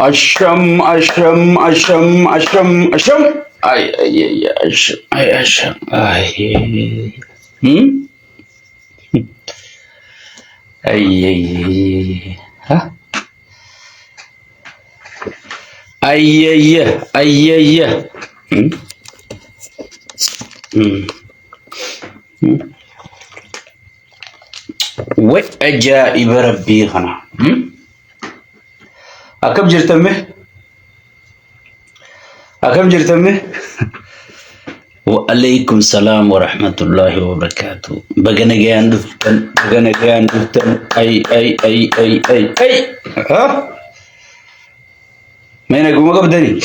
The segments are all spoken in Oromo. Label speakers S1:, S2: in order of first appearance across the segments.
S1: Asham, asham, asham, asham, asham. Ay, ay, ay, asham, ay, asham, ay. Hmm? Ay, ay, ay, ay. Ha? Ay, ay, ay, ay, ay. Hmm? Hmm. Hmm. Way ajaa'iba rabbii kana. Hmm? Akkam jirtan mee? Akkam jirtan mee? Wa'alaikum salaam wa rahmatullahi wa barakaatuh. Baga nagayaan dhuftan, baga nagayaan dhuftan. Ay, ay, ay, ay, ay, ay. Ha? Mee naguma qabdanii?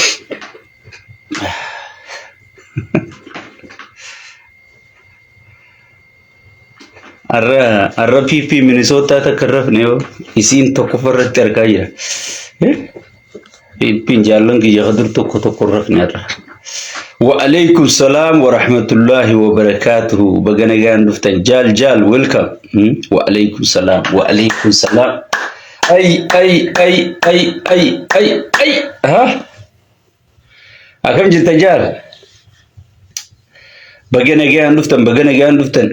S1: Har'a har'a PP Minisootaa takka hin rafne yoo isiin tokkoffaa irratti argaa jira. PP'n jaallan kiyya ka dur tokko tokko hin rafne har'a. Wa'alaikum salaam wa rahmatullahi wa barakaatuhu. Baga nagaan dhuftan. Jaal jaal welcome. Wa'alaikum salaam wa'alaikum salaam. Ay ay ay ay ay ay ay. Ha? Akkam jirta jaal? Baga nagaan dhuftan, baga nagaan dhuftan.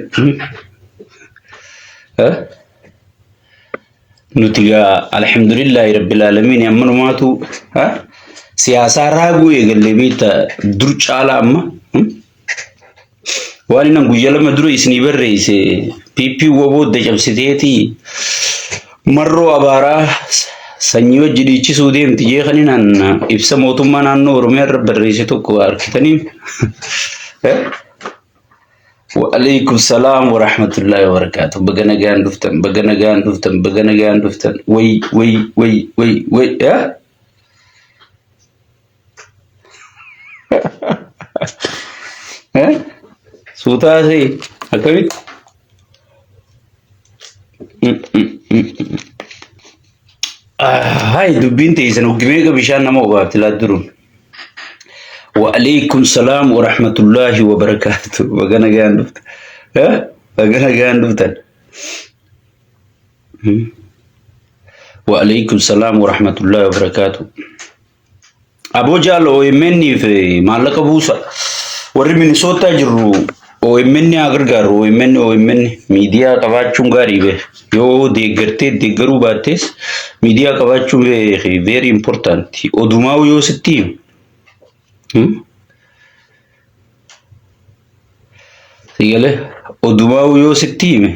S1: Nuti gaa alhamdulillahi rabbil aalamiin ammanumaatu siyaasaa raaguu eegallee beekta dur caalaa amma. Waan inni guyyaa lama dura isinii barreesse PP woboo cabsiteeti marroo abaaraa sanyii wajji dhiichisuu deemti jee kan inni ibsa mootummaa naannoo Oromiyaa irra barreesse tokko argitanii. Wa'alaikum salaam wa rahmatullahi wa barakaatuh. Baga nagaan dhuftan, baga nagaan dhuftan, baga nagaan dhuftan. Way, way, way, way, way. Eh? Suutaa ta'e akkamitti? Hai dubbiin teessan hoggimee ka bishaan nama obaafti laa duruun. Wa'alaikum salaam wa rahmatullahi wa barakaatuh. Baga nagaan dhuftan. Eh? Baga nagaan dhuftan. Wa'alaikum salaam wa rahmatullahi wa barakaatuh. Aboo jaal OMN fi maallaqa buusa. Warri Minisootaa jirru OMN haa gargaaru. OMN OMN miidiyaa qabaachuun gaarii bee. Yoo deeggartee deeggaruu baattees miidiyaa qabaachuun beeki very important. Odumaa yoo sitti himu. Sigalee odumaa yoo sitti hime.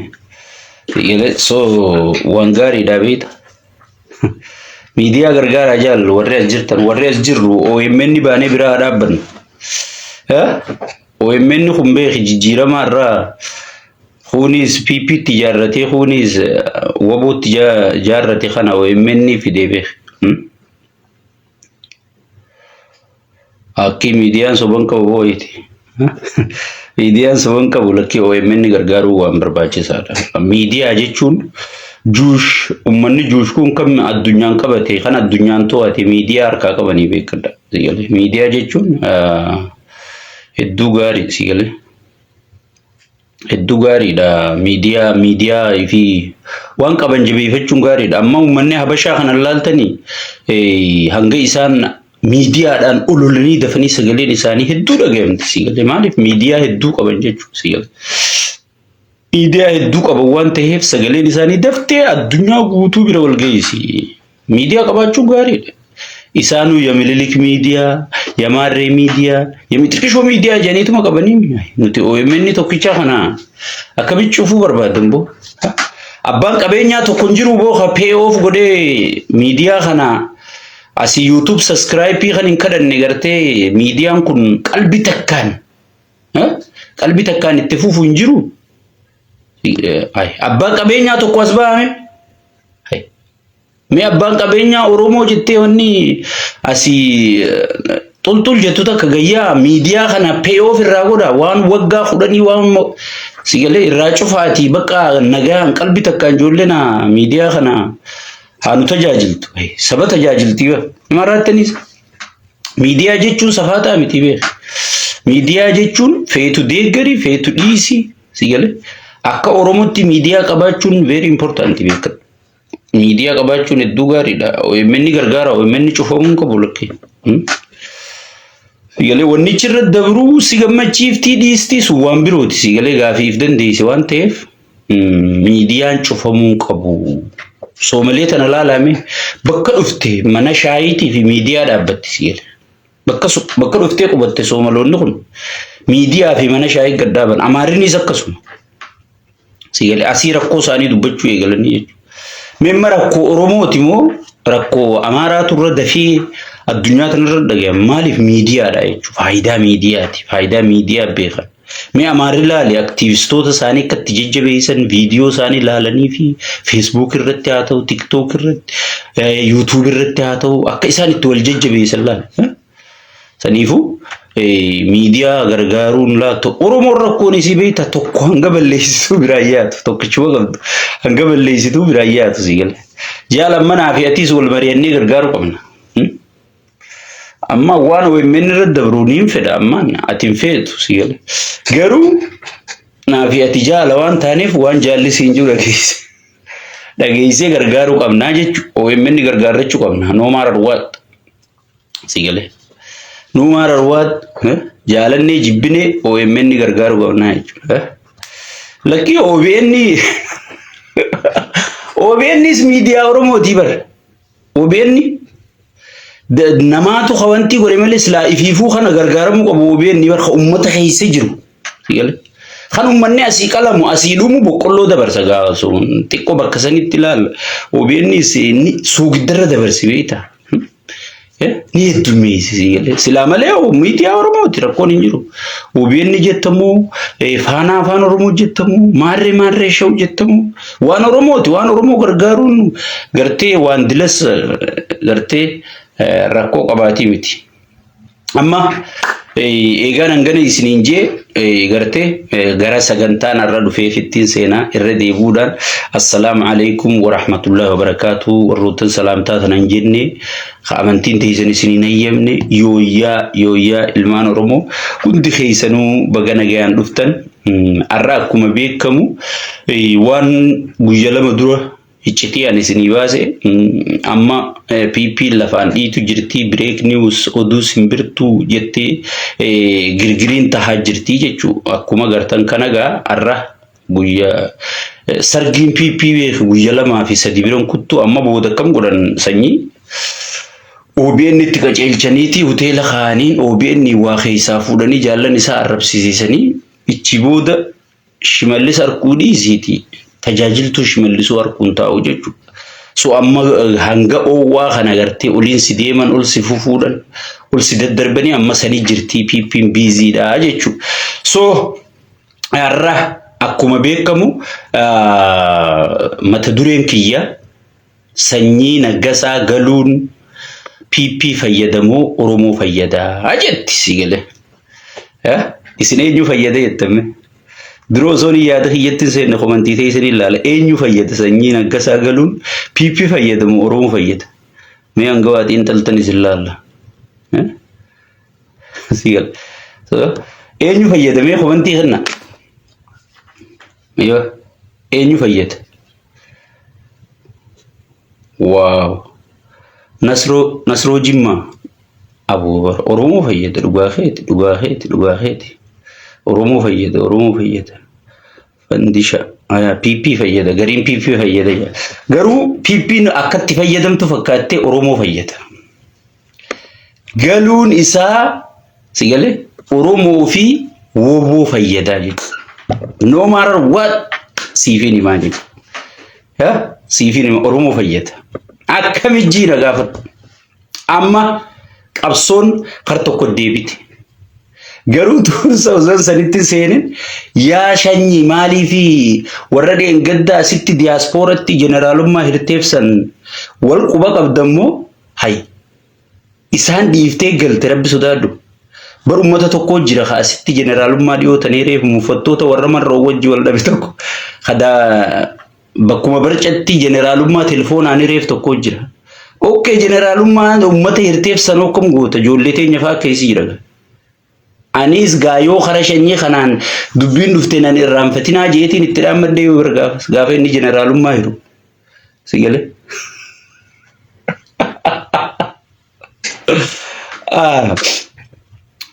S1: Sigalee so waan gaariidha beekta. Miidiyaa gargaaraa jaal warri as jirtan warri as jirru OMN baanee biraa haa dhaabbannu. OMN kun beeki jijjiirama irraa kunis PP tti ijaarratee kunis wabootti ijaarrate kana OMN fidee beeki. Akki miidiyaan soban qabu boo'eeti. Miidiyaan soban qabu lakkii OMN gargaaruu waan barbaachisaadha. Miidiyaa jechuun juush uummanni juush kun kan addunyaan qabate kan addunyaan to'ate miidiyaa harkaa qabanii beekadha. Miidiyaa jechuun hedduu gaarii sigalee. Hedduu gaariidha. Miidiyaa miidiyaa fi waan qaban jabeeffachuun gaariidha. Amma uummanni Habashaa kana laaltanii hanga isaan miidiyaadhaan ololanii dafanii sagaleen isaanii hedduu dhagayamti sigalee. Maaliif miidiyaa hedduu qaban jechuudha sigalee. Miidiyaa hedduu qaban waan ta'eef sagaleen isaanii daftee addunyaa guutuu bira wal geessi. Miidiyaa qabaachuun gaariidha. Isaanuu ya Mililik miidiyaa, ya Maarree miidiyaa, ya Mixiqishoo miidiyaa jedhaniituma qabanii nuti OMN tokkicha kana akkamitti cufuu barbaadan boo? Abbaan qabeenyaa tokko hin jiru boo ka pay off godhee miidiyaa kana asii YouTube subscribe kan hin kadhanne gartee miidiyaan kun qalbi takkaan qalbi takkaan itti fufu hin jiru. Abbaan qabeenyaa tokko as bahame. Mee abbaan qabeenyaa Oromoo jettee wanni asii xulxul jettu takka gayyaa miidiyaa kana pay off irraa godha waan waggaa kudhanii waan sigalee irraa cufaatii bakka nagaan qalbi takkaan ijoollee na miidiyaa kana haa nu tajaajiltu. Saba tajaajiltii ba. Nama raattanis miidiyaa jechuun safaataa miti beek. Miidiyaa jechuun feetu deeggari feetu dhiisi sigalee akka Oromootti miidiyaa qabaachuun very important beekadha. Miidiyaa qabaachuun hedduu gaariidha. OMN gargaara. OMN cufamuu hin qabu lakkee. Sigalee wannichi irra dabruu si gammachiiftii dhiistii sun waan birooti. Sigalee gaafiif dandeesse waan ta'eef miidiyaan cufamuu hin qabu. Soomalee tana laalame bakka dhufte mana shaayiitii fi miidiyaa dhaabbatti sigalee. Bakka dhuftee qubatte Soomaloonni kun miidiyaa fi mana shaayii gad dhaaban. Amaarinis akkasuma. Sigalee asii rakkoo isaanii dubbachuu eegalanii jechuudha. Meemma rakkoo Oromooti moo rakkoo Amaaraatu irra dafee addunyaa kanarra dhaga'ama? Maaliif miidiyaadha jechuudha. Faayidaa miidiyaati. Faayidaa miidiyaa beekan. Mee Amaarri ilaali, aktiivistoota isaanii akka itti jajjabeessan viidiyoo isaanii ilaalanii fi Facebook irratti haa ta'u, TikTok irratti, YouTube irratti haa ta'u, akka isaan itti wal jajjabeessan laali. Saniifuu miidiyaa gargaaruun laattu Oromoon rakkoon isii beekta, tokko hanga balleessituu biraan yaatu, tokkichuma qabdu hanga balleessituu biraan yaatu si gala. Jaala manaa fi atiis wal mari'annee gargaaruu qabna. Amma waan OMN irra dabru niin fedha, ammaan ati hin feetu si gala. Garuu naa fi ati jaala waan taaneef waan jaalli siin jiru dhageesse. Dhageessee gargaaruu qabnaa jechuudha. OMN gargaarrachuu qabna. No matter what. Si galee. No matter what, jaalannee jibbinee OMN gargaaruu qabnaa jechuudha. Lakkii, OBNs miidiyaa Oromootii bara. OBN namaatu kawantii godhe malee silaa ifiifuu kana gargaaramuu qabu. OBN bara uummata keessa jiru. Si galee. Kan uummanni asii qalamu asii dhumu boqqolloo dabarsa gaafa sun xiqqoo bakka sanitti ilaalla. OBNs suugiddarra dabarsi beektaa. Ni heddummeessi si galee. Silaa malee miidiyaa Oromooti, rakkoon hin jiru. OBN jettamu, Faanaa Afaan Oromoo jettamu, Maarree Maarree Show jettamu waan Oromooti. Waan Oromoo gargaaruun gartee waan dilas gartee rakkoo qabaatii miti. Amma eegaan hangana isiniin jee gartee gara sagantaan har'a dhufeef ittiin seenaa. Irra deebi'uudhaan assalaamu alaikum warahmatullahi wabarakaatu. Warroottan salaamtaa tanan jenne, ka amantiin teessan isiniin hayyamne, yooyyaa yooyyaa ilmaan Oromoo hundi keessanuu baga nagayaan dhuftan. Har'a akkuma beekamu waan guyya 2 dura iccitii ani isinii baase, amma PP lafaan dhiitu jirti, break news oduu simbirtuu jettee girgiriin tahaa jirti jechuu. Akkuma gartan kana gaa har'a guyyaa sargiin PP beeku guyya 2 fi 3 biran kuttuu. Amma booda akkam godhan sanyii? OBN itti qaceelchaniiti hoteela kaaniin OBN waa keessaa fuudhanii jaallan isaa arrabsiisanii ichi booda Shimallis arguu dhiisiiti tajaajiltuu Shimallisuu arguun taa'u jechuudha. So amma hanga oowwaa kana gartee oliin si deeman, ol si fufuudhan, ol si daddarbanii amma sanii jirtii PP'n busy dha jechuudha. So har'a akkuma beekamu mata dureen kiyya sanyii Naggasaa galuun PP fayyadamoo Oromoo fayyadaa jetti si galee. Isin eenyu fayyada jettame? Duroo osoo hin yaada kiyyatti hin seenne comment ta'e isin ilaala. Eenyu fayyada sanyii Naggasaa galuun? PP fayyadamu Oromoo fayyada? Mee hanga waa xiinxaltan isin laalla. Si gala. Eenyu fayyadamee comment kenna? Yoo eenyu fayyada? Wow. Nasroo Nasroo Jimmaa Abuubar Oromoo fayyada, dhugaa keeti, dhugaa keeti, dhugaa keeti. Oromoo fayyada, Oromoo fayyada. Fandisha PP fayyada, gariin PP fayyada. Garuu PP'n akkatti fayyadamtu fakkaattee Oromoo fayyada. Galuun isaa si galee Oromoo fi WBO fayyadaa jechuudha. No matter what siifin himaa jechuudha. Siifin hima, Oromoo fayyada. Akkami jiina gaafadhu. Amma qabsoon kar tokko deebite. Garuu tuunsa osoo sanitti seenin, yaa shanyii, maalii fi warra dheengaddaa asitti diyaaspooratti jeneraalummaa hirteefsan wal quba qabdammoo hay isaan dhiiftee galte? Rabbi sodaadhu. Bar uummata tokko jira ka asitti jeneraalummaa dhiyootanii reefu mufattoota warra marroo wajji wal dhabe tokko kada bakkuma barcatti jeneraalummaa telefoonaan reef tokko jira. Okay, jeneraalummaa uummata hirteef sanoo akkam goota? Ijoollee teenya fa'aa keessa jira. Anis gaayoo kara shanyii kanaan dubbiin dhufte nan irraanfatinaa jeetiin itti dhaammadhee yoo bira gaafas gaafa inni jeneraalummaa hiru. Si galee?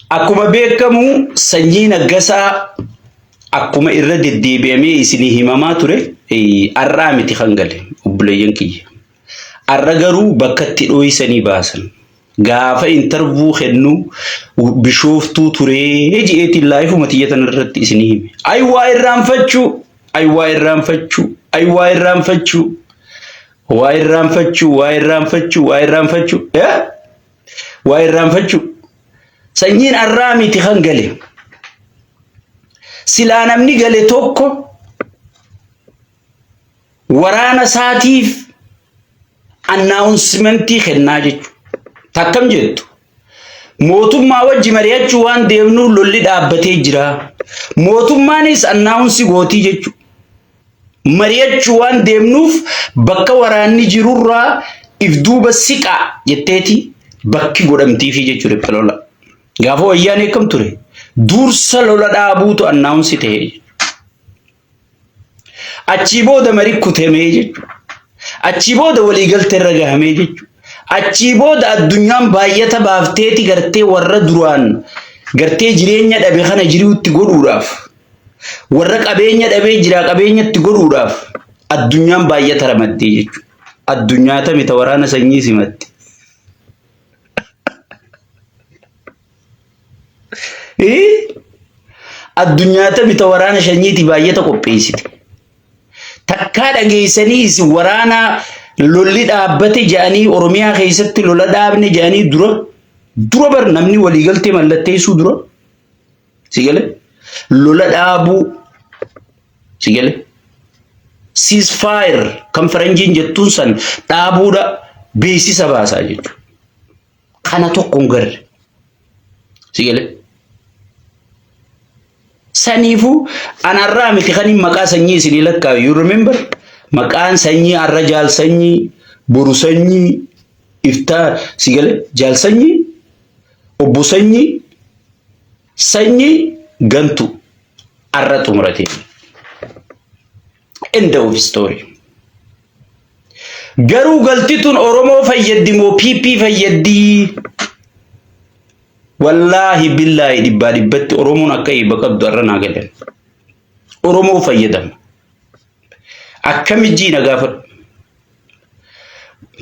S1: Akkuma beekamu, Sanyii Naggasaa akkuma irra deddeebi'amee isinii himamaa ture, har'aa miti kan gale, obboleeyyan kiyya. Har'a garuu bakka itti dhooysanii baasan. Gaafa interview kennu Bishooftuu turee ji'eetiin liveuma tiyya tana irratti isinii hime. Ay waa irraanfachuu, ay waa irraanfachuu, ay waa irraanfachuu, waa irraanfachuu, waa irraanfachuu, waa irraanfachuu, waa irraanfachuu. Sanyiin har'aa miti kan gale. Silaa namni gale tokko waraana isaatiif announcementii kennaa jechuudha. Takkam jettu? Mootummaa wajji mari'achuu waan deemnu lolli dhaabbatee jira. Mootummaanis announce gootii jechuudha. Mari'achuu waan deemnuuf bakka waraanni jirurraa if duuba siqaa jetteeti bakki godhamtiifi jechuudha lola. Gaafa wayyaanee akkam ture? Dursa lola dhaabuutu announce ta'e. Achii booda marii kutamee jechuudha. Achii booda waliigaltee irra gahamee jechuudha. Achii booda addunyaan baay'ata baafteeti gartee warra duraan gartee jireenya dhabe kana jiruutti godhuudhaaf, warra qabeenya dhabee jira qabeenyatti godhuudhaaf addunyaan baay'ata ramaddee jechuudha. Addunyaa tamita waraana Sanyii simatte? Addunyaa tamita waraana shanyiiti baay'ata qopheessite? Takkaa dhageessanii isin waraana lolli dhaabbate jedhanii, Oromiyaa keessatti lola dhaabne jedhanii? Dura dura bar namni waliigaltee mallatteessuu dura, si gale, lola dhaabuu, si gale, ceasefire kan faranjiin jettuun san dhaabuudha beeksisa baasaa jechuudha. Kana tokko hin garre. Si gale? Saniifuu anarraa miti kan maqaa Sanyii isinii lakkaa'u. You remember? Maqaan Sanyii har'a Jaal Sanyii, boru Sanyii, iftaa, si gale, Jaal Sanyii, obbo Sanyii, Sanyii gantu har'a xumurate. End of story. Garuu galti tun Oromoo fayyaddi moo PP fayyaddi? Wallaahi billaahi, dhibbaa dhibbatti Oromoon akka eebba qabdu har'a naa galan. Oromoo fayyadama. Akkami jiina gaafadhu.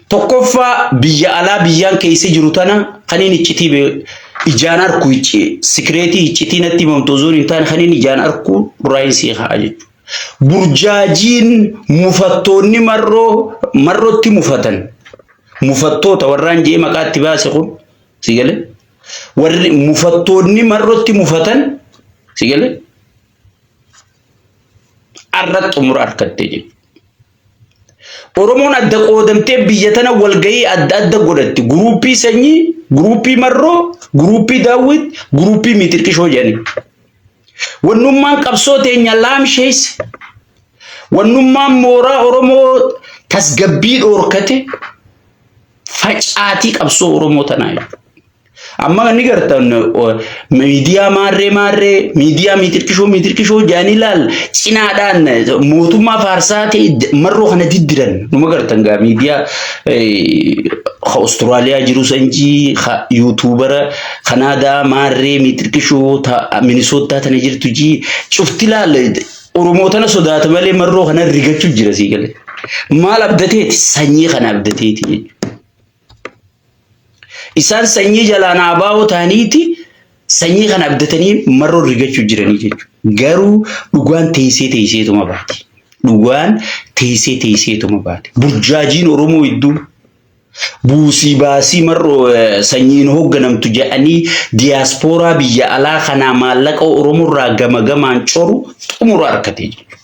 S1: Tokkoffaa, biyya alaa biyyaan keessa jiru tana kan inni iccitii ijaan arku, secretii iccitii natti himamtu osoo hin taane, kan inni ijaan arku duraayin haa jechuudha. Burjaajiin mufattoonni Marroo Marrootti mufatan, mufattoota warraan jee maqaatti baase kun, si galee, warri mufattoonni Marrootti mufatan, si galee, arra xumura harkattee jechuudha. Oromoon adda qoodamtee biyya tana walgahii adda adda godhatti. Groupii Sanyii, groupii Marroo, groupii Daawwit, groupii Miixirqishoo jedhanii. Wannummaan qabsoo teenya laamsheesse. Wannummaan mooraa Oromoo tasgabbii dhoorkate facaatii qabsoo Oromoo tanaa jechuudha. Amma ni gartan, miidiyaa maarree maarree, miidiyaa Miixirqishoo Miixirqishoo jedhanii laal cinaadhaan mootummaa faarsaa ta'e Marroo kana diddiran numa gartan gaa. Miidiyaa Awustiraaliyaa jiru sanjii, YouTubera Kanaadaa maarree Miixirqishoo, Minisootaa tana jirtu jii cufti laal Oromoo tana sodaata malee Marroo kana rigachuu jira, sii galee. Maal abdateeti? Sanyii kana abdateeti jechuudha. Isaan Sanyii jalaan abaa'oo ta'aniiti Sanyii kana abdatanii Marroo rigachuu jiranii jechuudha. Garuu dhugaan teessee teesseetuma baati. Dhugaan teessee teesseetuma baati. Burjaajiin Oromoo hedduu buusii baasii Marroo Sanyiin hoogganamtu jedhanii diyaaspooraa biyya alaa kanaa maallaqa Oromoorraa gama gamaan coru xumura harkatee jechuudha.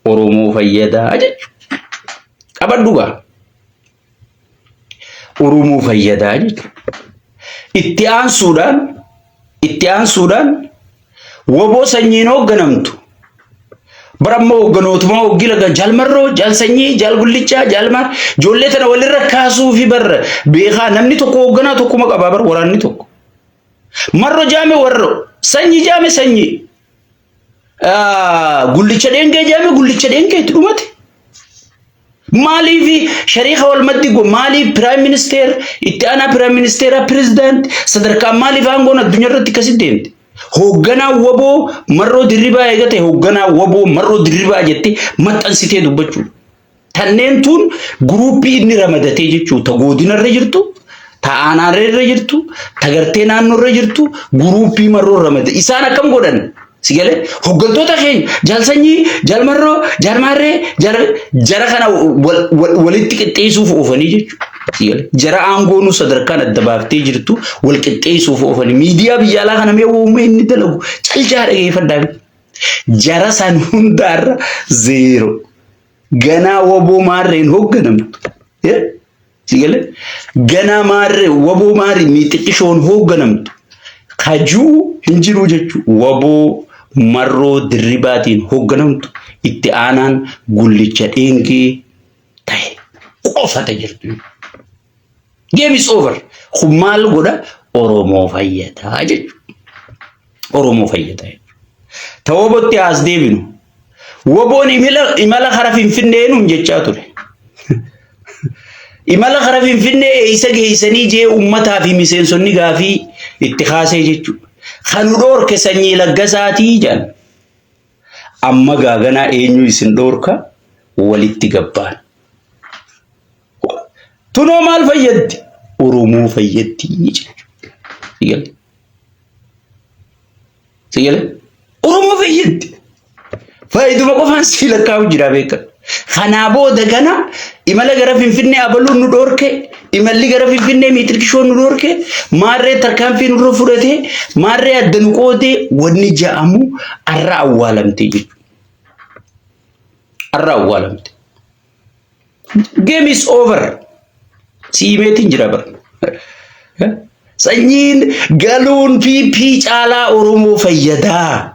S1: Oromoo fayyadaa jechuudha. Qabadhu gaa. Oromoo fayyadaa jechuudha. Itti aansuudhaan woboo Sanyiin hoogganamtu. Bara ammoo hoogganootuma hoggii laga Jaal Marroo, Jaal Sanyii, Jaal Gullichaa, Jaal Mar, ijoollee tana walirra kaasuu fi barra beekaa namni tokko hoogganaa tokkuma qabaa bar waraanni tokko. Marro jaame warro, Sanyii jaame Sanyii. Gullicha dheengee jaame Gullicha dheengeetti dhumate. Maaliif shariika wal maddi go maaliif prime minister, itti aanaa prime ministeera, president sadarkaa maaliif aangoon addunyaa irratti akkasitti deemte? Hoogganaa WBO Marroo Dirribaa eegate, hoogganaa WBO Marroo Dirribaa jettee maxxansitee dubbachuu. Tanneen tun guruuppii inni ramadatee jechuu, ta godinarra jirtu, ta aanaarra jirtu, ta gartee naannoorra jirtu, guruuppii Marroo ramade. Isaan akkam godhan? Si galee, hooggantoota keenya jaalsanyii, jaalmarroo, jaalmaarree, jara kana walitti qixxeessuuf oofanii jechuudha. Si galee, jara aangoonuu sadarkaan adda baaftee jirtu wal qixxeessuuf oofanii miidiyaa biyya alaa kana mee uumee inni dalagu calcaa dhageeffadhaa. Jara san hundaarra zero. Ganaa WBO maarreen hoogganamtu. Si galee, ganaa maarree WBO maarree miixiqqishoon hoogganamtu. Kajuu hin jiru jechuudha. WBO Marroo Dirribaatiin hoogganamtu, itti aanaan Gullicha Dheengee ta'e qofata jirtu. Game is over. Kun maal godha? Oromoo fayyadaa jechuudha. Oromoo fayyadaa jechuudha. Ta WBOtti as deebinu. WBOn imala kara Finfinnee nuun jechaa ture. Imala kara Finfinnee isa geessanii jee uummataa fi miseensonni gaafii itti kaasee jechuudha. Kan nu dhoorke Sanyii Laggasaatii jedhan. Amma gaaganaa eenyu isin dhoorka? Walitti gabbaan. Tunoo maal fayyaddi? Oromoo fayyaddi jechuudha. Sigale? Oromoo fayyaddi. Faayiduma qofaan si lakkaa'u jira beeka. Kanaa booda gana imala gara Finfinnee abaluun nu dhoorke, imalli gara Finfinnee miitirkishoon nu dhoorke, maarree tarkaanfii nurra fudhate, maarree adda nu qoodee wanni ja'amu arra awwaalamte jechuudha. Arra awwaalamte. Game is over. Siimeetiin jira bara. Sanyiin galuun PP caalaa Oromoo fayyadaa.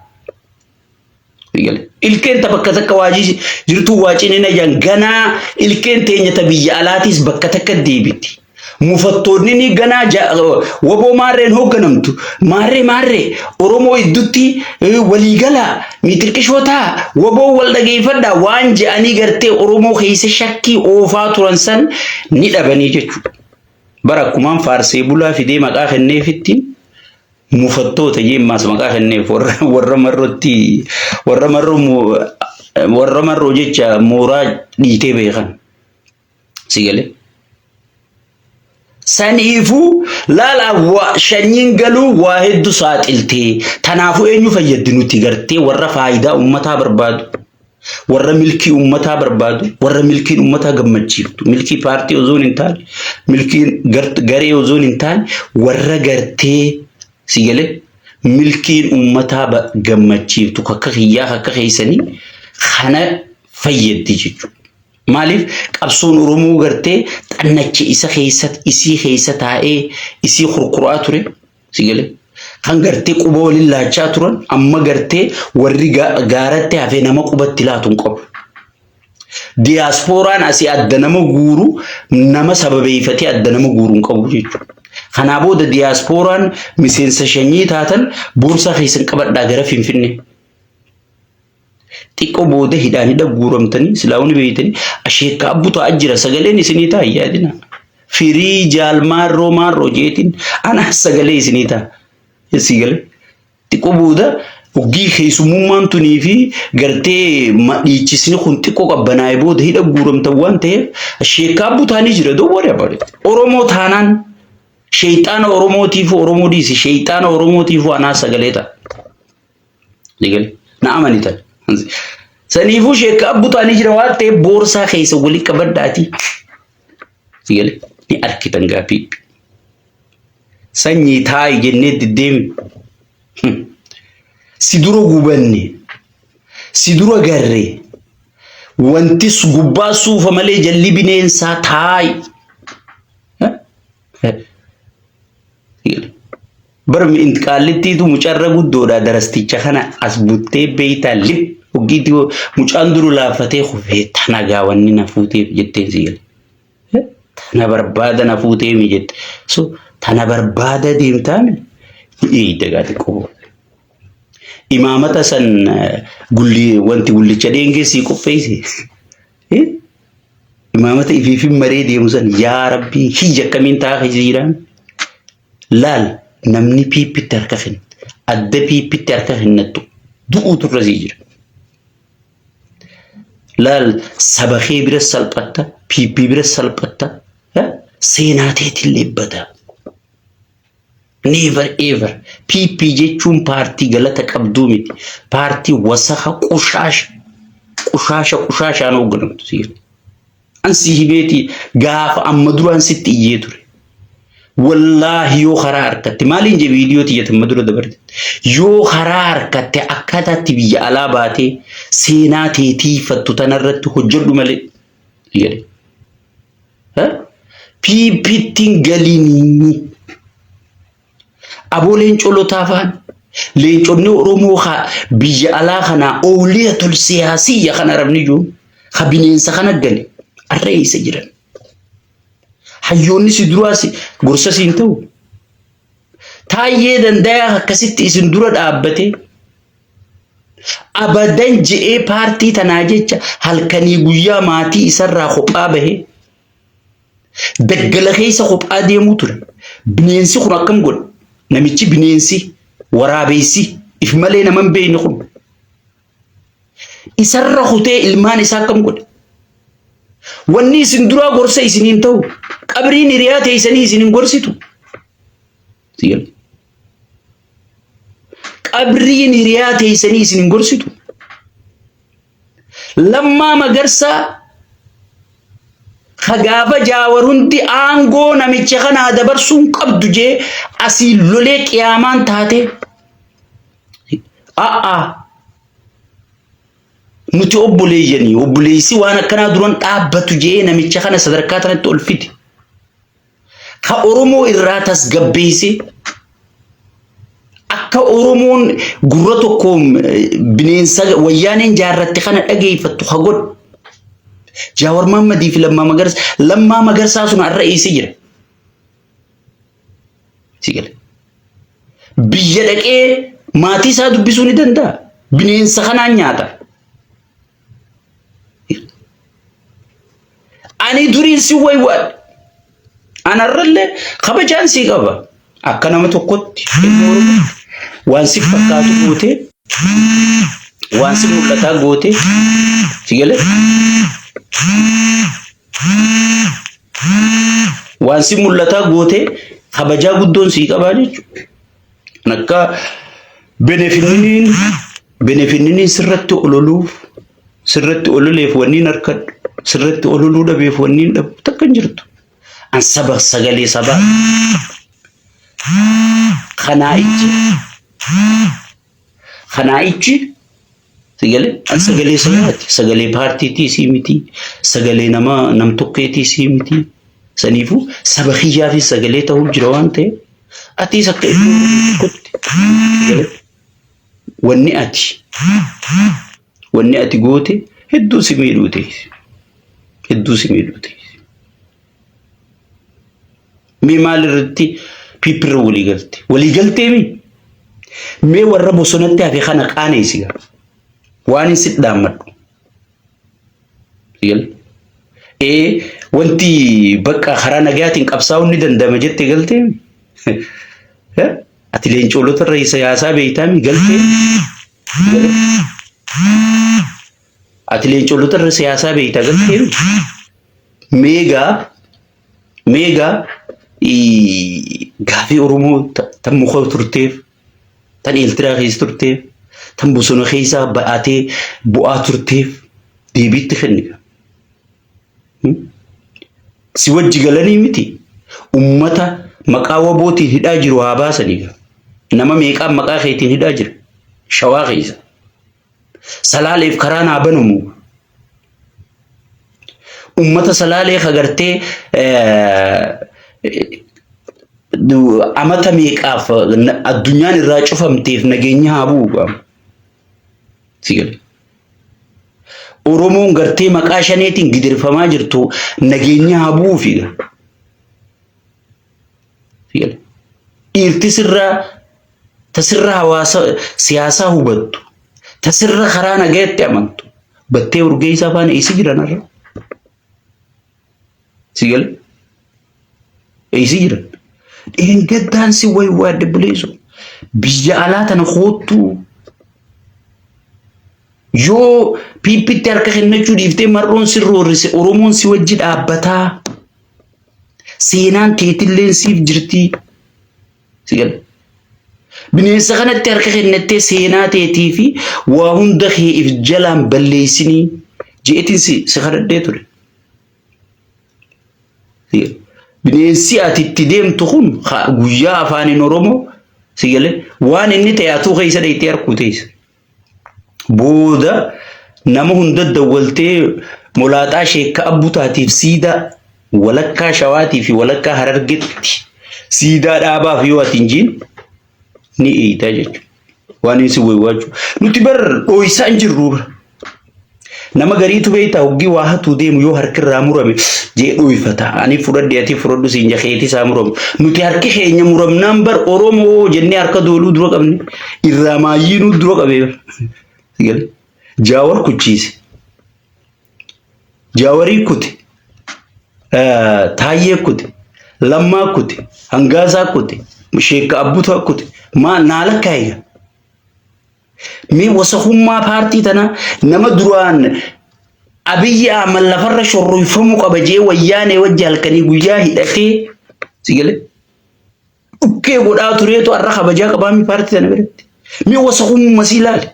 S1: Ilkeen ta bakka takka waajii jirtu waacinina jan ganaa ilkeen teenya ta biyya alaatis bakka takka deebiti. Mufattoonni ni ganaa WBO maarreen hoogganamtu. Maarree maarree Oromoo iddutti waliigala miitirqishootaa WBO wal dhageeffadhaa waan je'anii gartee Oromoo keessa shakkii oofaa turan san ni dhabanii jechuudha. Bara akkumaan faarsee bulaa fidee maqaa kenneefitti mufattoota jeemmaas maqaa kenneef warra marrootti warra marroo warra marroo jecha mooraa dhiitee beekan. Si galee? Saniifuu laala, shanyiin galuu waa hedduu saaxiltee. Tanaafuu eenyu fayyaddi? Nuti gartee warra faayidaa uummataa barbaadu, warra milkii uummataa barbaadu, warra milkiin uummataa gammachiiftu, milkii paartii osoo hin taane, milkiin garee osoo hin taane, warra gartee si galee milkiin uummataa gammachiiftu akka kiyyaa akka keessanii kana fayyaddi jechuudha. Maaliif qabsoon Oromoo gartee xannacha isa keessa isii keessa taa'ee isii kurkuraa ture si galee, kan gartee quba waliin laachaa turan amma gartee warri gaaratti hafee nama qubatti laatu hin qabu. Diyaaspooraan asii adda nama guuru, nama sababeeffatee adda nama guuru hin qabu jechuudha. Kanaa booda diyaaspooraan miseensa shanyii taatan boorsaa keessan qabadhaa gara Finfinnee. Xiqqoo booda hidhaan hidha guuramtanii silaa'uun beeytanii asheekka abbu ta'aa jira, sagaleen isinii ta'a yaadina. Firii jaal maarroo maarroo jeetiin ana sagalee isinii ta'a. Si galee xiqqoo booda oggii keessummummaan tunii fi gartee dhiichisni kun xiqqoo qabbanaa'ee booda hidha guuramtan waan ta'eef sheekkaa abbu ta'anii jira. Don't worry about it. Oromoo taanaan sheexaana Oromootiif Oromoo dhiisi, sheexaana Oromootiif anaa sagalee ta'a. Si galee, na amani tan. Saniifuu sheekka abbu ta'anii jira waan ta'eef boorsaa keessa walii qabadhaati. Si galee, ni arkitan gaaffii. Sanyii taa'i jennee deddeemi. Si dura gubanne. Si dura garree. Wanti gubbaa suufa malee jalli bineensaa, taa'i. Bara qaallittiitu mucarra guddoodha darasticha kana as buttee beeytaa lip hoggiitti mucaan duru laaffatee kufee tana gaawwanni na fuuteef jetteen si gale. Tana barbaada na fuutee mi jette. So tana barbaada deemtaami ni eeyda gaa xiqqoo. Imaamata san gulli wanti gullicha dheengee sii qopheesse. Imaamata ifiifin maree deemu san yaa rabbii hiyya akkamiin ta'a keessa jiraan. Laal namni piippitti harka kenna. Adda piippitti harka kennattu du'uutu irra sii jira. Laal saba kee bira salphatta, piippii bira salphatta, seenaa teetillee bada. Never ever. PP jechuun paartii galata qabduu miti. Paartii wasaka qushaasha qushaasha qushaashaan hoogganamtu siira. An si himeeti gaafa amma duraan sitti iyyee ture. Wallaahi yoo karaa harkatte maaliin jee viidiyoo tiyya amma dura dabarte. Yoo karaa harkatte akkaataatti biyya alaa baatee seenaa teetiifattu tanarratti hojjedhu malee. Jedhe. PPttiin galiinii. Aboo leencoo lotaa faan leenconni Oromoo ka biyya alaa kanaa ooliyatul siyaasiyya kan arabni jiru ka bineensa kana gale arra eessa jiran. Hayyoonni si duraa si gorsa siin ta'u. Taayyee dandayaa akkasitti isin dura dhaabbatee abadan je'ee paartii tanaa jecha halkanii guyyaa maatii isarraa kophaa bahee daggala keessa kophaa deemuu ture. Bineensi kun akkam godhe? Namichi bineensi waraabeessi if malee nama hin beekne kun isarra kutee ilmaan isaa akkam godhe? Wanni isin duraa gorsa isiniin ta'u qabriin hiriyaa teessanii isin hin gorsitu. Qabriin hiriyaa teessanii isin hin gorsitu. Lammaa Magarsaa ka gaafa Jaawar hundi aangoo namicha kanaa dabarsuun qabdu jee asii lolee qiyaamaan taatee. A'aa nuti obboleeyyanii obboleessi waan akkanaa duran dhaabbatu jee namicha kana sadarkaa tanatti ol fide. Ka Oromoo irraa tasgabbeessee akka Oromoon gurra tokkoon bineensa wayyaaneen jaarratte kana dhageeffattu ka godhe. Jaawar Mahammadii fi Lammaa Magarsaa Lammaa Magarsaa sun har'a eessa jira? Si gale. Biyya dhaqee maatii isaa dubbisuu ni danda'a. Bineensa kanaan nyaata. Ani duriin si waywaadhe. Anarrallee kabajaan sii qaba. Akka nama tokkotti ilma Oromoo waan si fakkaatu gootee waan si mul'ataa gootee si galee waan si mul'ataa gootee kabajaa guddoon sii qabaa jechuudha. Akka benefinniniin benefinniniin sirratti ololuuf sirratti ololeef wanniin harkadhu sirratti ololuu dhabeef wanniin dhabu takka hin jirtu. An saba sagalee sabaa kanaa ichi kanaa ichi sagalee an sagalee sabaati sagalee paartiitii sii miti sagalee nama nam tokkeetii sii miti saniifuu saba kiyyaa fi sagalee ta'uu jira waan ta'eef atiis akka iddoo tokkotti sagalee wanni ati wanni ati goote hedduu si miidhuu teessi hedduu si miidhuu teessi. Mee maal irratti piipirra walii galte? Walii galtee mi? Mee warra bosonatti hafe kana qaaneessi gaa. Waan hin sit dhaammadhu. Ee wanti bakka karaa nagayaatiin qabsaa'uun ni danda'ama jettee galtee mi? Ati leencoolota irra siyaasaa beektaa mi galtee? Ati leencoolota irra siyaasaa beektaa galtee mi? Meegaa meegaa gaafii Oromoo tan muka turteef tan Eeltiraa keessa turteef tan bosona keessaa ba'atee bu'aa turteef deebiitti kenni. Si wajji galanii miti ummata maqaa wabootiin hidhaa jiru haa baasanii. Nama meeqaan maqaa keetiin hidhaa jira? Shawaa keessa. Salaaleef karaan haa banamu. Ummata Salaalee kagartee amata meeqaaf addunyaan irraa cufamteef nageenya haa bu'u. Si gale. Oromoon gartee maqaa shaneetiin gidirfamaa jirtu nageenya haa bu'uufi. Dhiirti sirraa ta sirra hawaasa siyaasaa hubattu ta sirra karaa nagayaatti amantu battee urgeessaa faana eessa jiran har'a? Si gale? Eessa jiran? Dheengaddaan si waywaadde buleessu. Biyya alaa tana koottuu. Yoo piippitti harka kennachuu dhiiftee mar'oon si roorrise Oromoon si wajji dhaabbataa. Seenaan teetilleen siif jirtii. Si gale? Bineensa kanatti harka kennattee seenaa teetii fi waa hunda kee if jalaan balleessinii je'etiin si kadhadhee ture. Bineensi ati itti deemtu kun guyyaa afaaniin Oromoo si galee waan inni ta'e atuu keessa dheeytee arguu teessa. Booda nama hunda dawwaltee molaaxaa sheekka abbutaatiif siidaa walakkaa shawaatii fi walakkaa harargetti siidaa dhaabaaf yoo ati hin jiin ni eeytaa jechuudha. Waan inni si waywaachuu. Nuti bar dhooysaa hin jirru bara. Nama gariitu beektaa hoggii waa hatuu deemu yoo harki irraa murame jee dhooyfata. Ani fudhadhe ati fudhadhu siin jakeeti isaa muramu. Nuti harki keenya muramnaan bar Oromoo jennee harka dooluu dura qabne. Irraa maayyiinuu dura qabee bar. Jaawar kuchiise. Jaawarii kute. Taayyee kute. Lammaa kute. Hangaasaa kute. Sheekka Abbutaa kute. Maa naa lakkaa'e. Mee wasakummaa paartii tanaa nama duraan Abiyyi Ahmad lafarra shorroyfamuu qaba jee wayyaanee wajji halkanii guyyaa hidhatee si galee dhukkee godhaa tureetu har'a kabajaa qabaamii paartii tana biratti. Mee wasakummaa sii ilaali.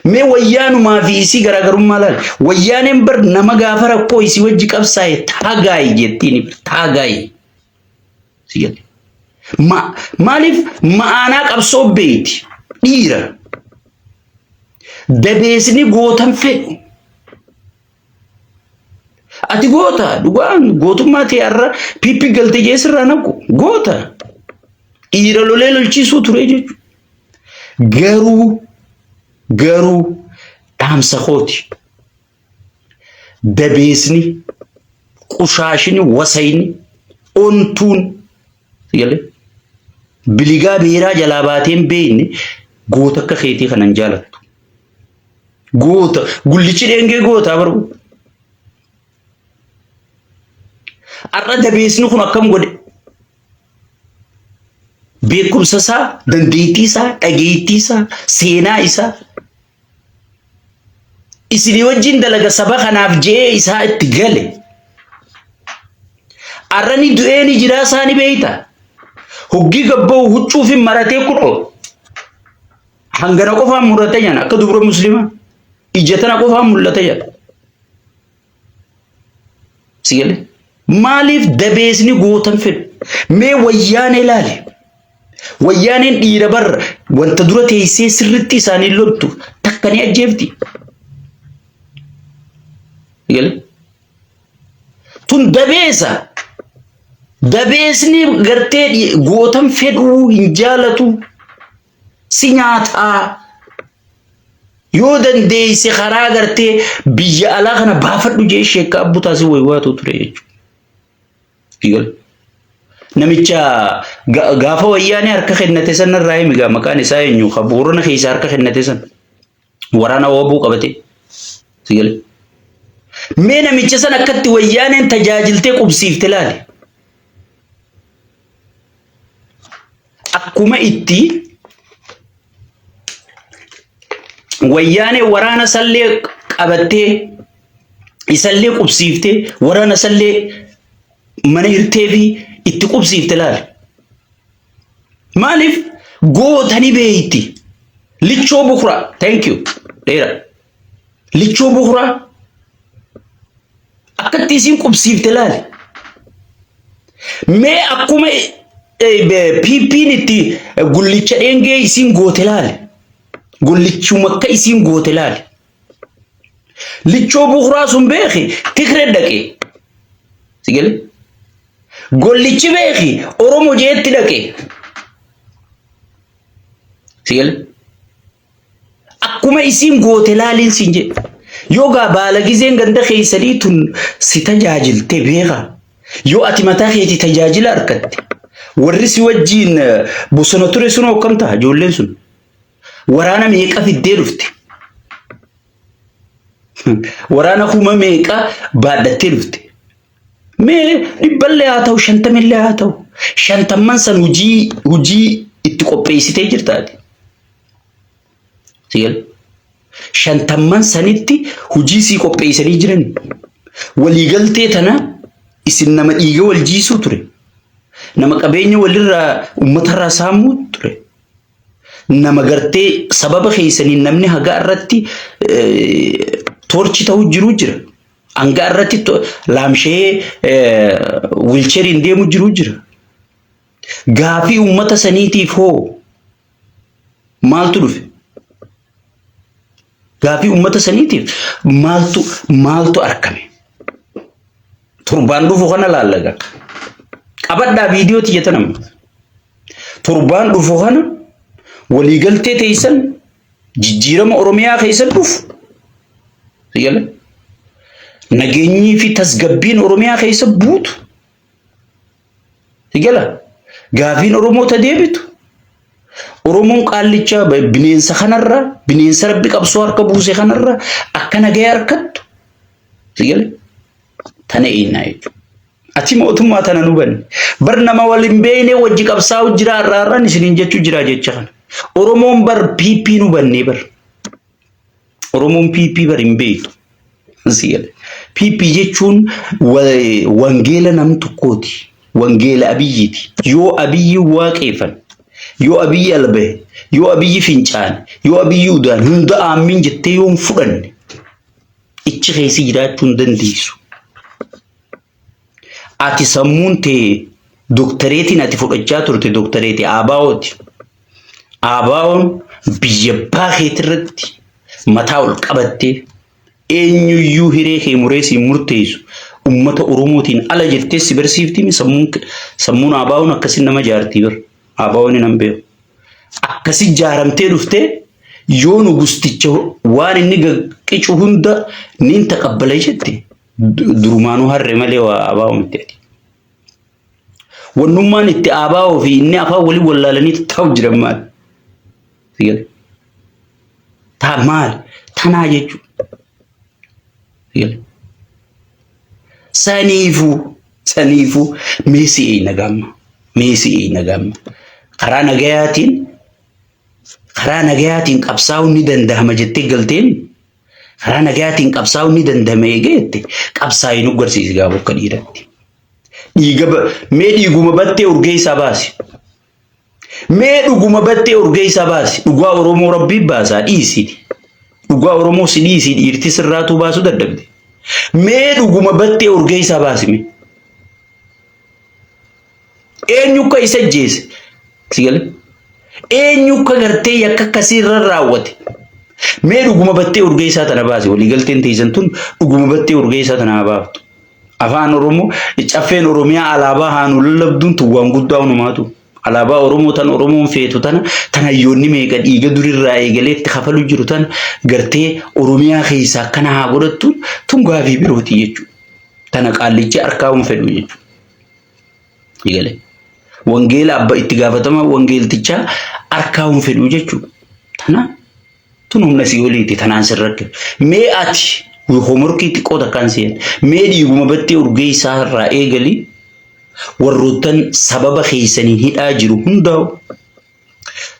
S1: Mee wayyaanumaa fi isii garaagarummaa laali. Wayyaaneen bar nama gaafa rakkoo isii wajji qabsaa'e taagaayi jettiin bar taagaayi. Si galee. Maaliif ma'aanaa qabsoo beeyti dhiira. Dabeesni gootan fedhu. Ati goota dhugaan gootummaa ta'e har'a piippi galte jee sirraa naqu goota. Dhiira lolee lolchiisuu ture jechuudha. Garuu garuu dhaamsa kooti. Dabeesni qushaashini wasayni ontuun galee biligaa beeraa jalaa baatee hin beekne goota akka keetii kanan jaalattu. Goota gullichi dheengee gootaa baruu. Har'a dabeesni kun akkam godhe? Beekumsa isaa, dandeettii isaa, dhageettii isaa, seenaa isaa isinii wajjin dalaga saba kanaaf je'ee isaa itti gale. Har'a ni du'ee ni jiraa isaa ni beeyta. Hoggii gabba'u huccuu fi maratee kunoo hangana qofaan mul'ata jedhan akka dubra musliimaa ija tana qofaan mul'ata jedhan. Si galee? Maaliif dabeesni gootan fedhu? Mee wayyaanee ilaali. Wayyaaneen dhiira barra wanta dura teessee sirriitti isaanii loltu takka ni ajjeefti. Si galee? Tun dabeesa. Dabeesni gartee gootan fedhuu hin jaalatu. Si nyaataa. Yoo dandeesse karaa gartee biyya alaa kana baafadhu jee sheekka abbu taasii waywaatu ture jechuudha. Namicha gaafa wayyaanee harka kennate san irraa himi gaa maqaan isaa eenyu ka Boorana keessa harka kennate san waraana wabuu qabate. Si galee. Mee namicha san akkatti wayyaaneen tajaajiltee qubsiifte laali. Akkuma itti wayyaanee waraana sallee qabattee isallee qubsiiftee waraana sallee mana hirtee fi itti qubsiifte laali. Maaliif goota ni beeyti. Lichoo bukuraa. Thank you. Dheera. Lichoo bukuraa. Akkatti isiin qubsiifte laali. Mee akkuma PP'n itti gullicha dheengee isiin goote laali. Gullichuma akka isiin goote laali. Lichoo bukuraa sun beeki Tigree dhaqe. Si galee? Gollichi beeki Oromo jeetti dhaqe. Si galee? Akkuma isiin goote laaliin siin jedhe. Yoo gaa baala gizeen ganda keessanii tun si tajaajilte beeka. Yoo ati mataa keetii tajaajila argatte. Warri si wajjiin bosona ture sun akkam ta'a ijoolleen sun. Waraana meeqa fiddee dhufte? Waraana kuma meeqa baadhattee dhufte? Mee dhibballee haa ta'u, shantamillee haa ta'u, shantamman san hojii itti qopheessitee jirtaati. Sigale. Shantamman sanitti hojii sii qopheessanii jiran. Waliigaltee tana isin nama dhiiga wal jiisuu ture. Nama qabeenya walirraa uummatarraa saamuu ture. Nama gartee sababa keessaniin namni hagaa irratti torture ta'uu jiru jira. Hanga irratti laamshee wheelchairiin deemu jiru jira. Gaafii uummata saniitiif hoo maaltu dhufe? Gaafii uummata saniitiif maaltu argame? Torbaan dhufu kana laallaga. Qabadhaa viidiyoo tiyyatan amma. Torbaan dhufu kana waliigaltee teessan jijjiirama Oromiyaa keessa dhufu. Sigale? Nageenyii fi tasgabbiin Oromiyaa keessa buutu. Sigala? Gaafiin Oromoo ta deebitu. Oromoon qaallicha bineensa kanarra, bineensa rabbi qabsoo harka buuse kanarra akka nagaya harkattu. Sigale? Tana eenyaa jechuudha. Ati mootummaa tana nu banne. Bar nama wal hin beekne wajji qabsaa'u jira, har'aarraan isiniin jechuu jira jecha kana. Oromoon bar PP nu bannee bar. Oromoon PP bar hin beektu. Sigale. PP jechuun wangeela nam tokkooti. Wangeela Abiyyiiti. Yoo Abiyyi waaqeeffan, yoo Abiyyi albahe, yoo Abiyyi fincaane, yoo Abiyyi udaan hunda aammin jettee yoo hin fudhanne, ichi keessi jiraachuu hin dandeessu. Ati sammuun tee doktareetiin ati fudhachaa turte doktareetii ABO'ti. ABO'n biyya abbaa keetirratti mataa ol qabattee eenyuyyuu hiree kee muree siin murteessu ummata Oromootiin ala jettee si barsiifti. Sammuun ABO'n akkasi nama jaartii bar. ABO'n nan beeku. Akkasi jaaramtee dhuftee yoo nu gusticha waan inni qicu hunda niin taqabbala jette, durumaanuu harree malee waa ABO miti ati. Wannummaan itti ABO fi inni afaan walii wallaalanii ta'u jiran maali? Taa maali? Tanaa jechuudha. Saniifuu mee si'ee nagamma. Mee si'ee nagamma. Karaa nagayaatiin qabsaa'uun ni danda'ama jettee galteen, karaa nagayaatiin qabsaa'uun ni danda'ama eegee jette, qabsaa'ii nu garsiisi gaafa akka dhiiratti. Dhiiga mee dhiiguma battee urgee isaa baasi. Mee dhuguma battee urgee isaa baasi. Dhugaa Oromoo Rabbii baasaa dhiisi. Dhugaa Oromoo si dhiisi, dhiirti sirraatuu baasuu dadhabde. Mee dhuguma battee urgee isaa baasi mee. Eenyu akka isa ajjeese? Si galee? Eenyu akka gartee yakka akkasii irra raawwate? Mee dhuguma battee urgee isaa tana baasi. Waliigalteen teessan tun dhuguma battee urgee isaa tana haa baaftu. Afaan Oromoo, caffeen Oromiyaa alaabaa haanu lallabduun tun waan guddaa hunumaatu. Alaabaa Oromoo tan Oromoon feetu tana, tan hayyoonni meeqa dhiiga durirraa eegalee itti kafalu jiru tana gartee Oromiyaa keessaa akkana haa godhattu, tun gaafii birooti jechuudha. Tana qaallichi harkaa hin fedhu jechuudha. Egalee. Wangeela abba itti gaafatama wangeeltichaa harkaa hin fedhu jechuudha. Tana tun humna sii oliiti, tanaan sirrakke. Mee ati homeworkii xiqqoo takkaan seen. Mee dhiiguma battee urgee isaa irraa eegali, warroottan sababa keessaniin hidhaa jiru hundaa'u.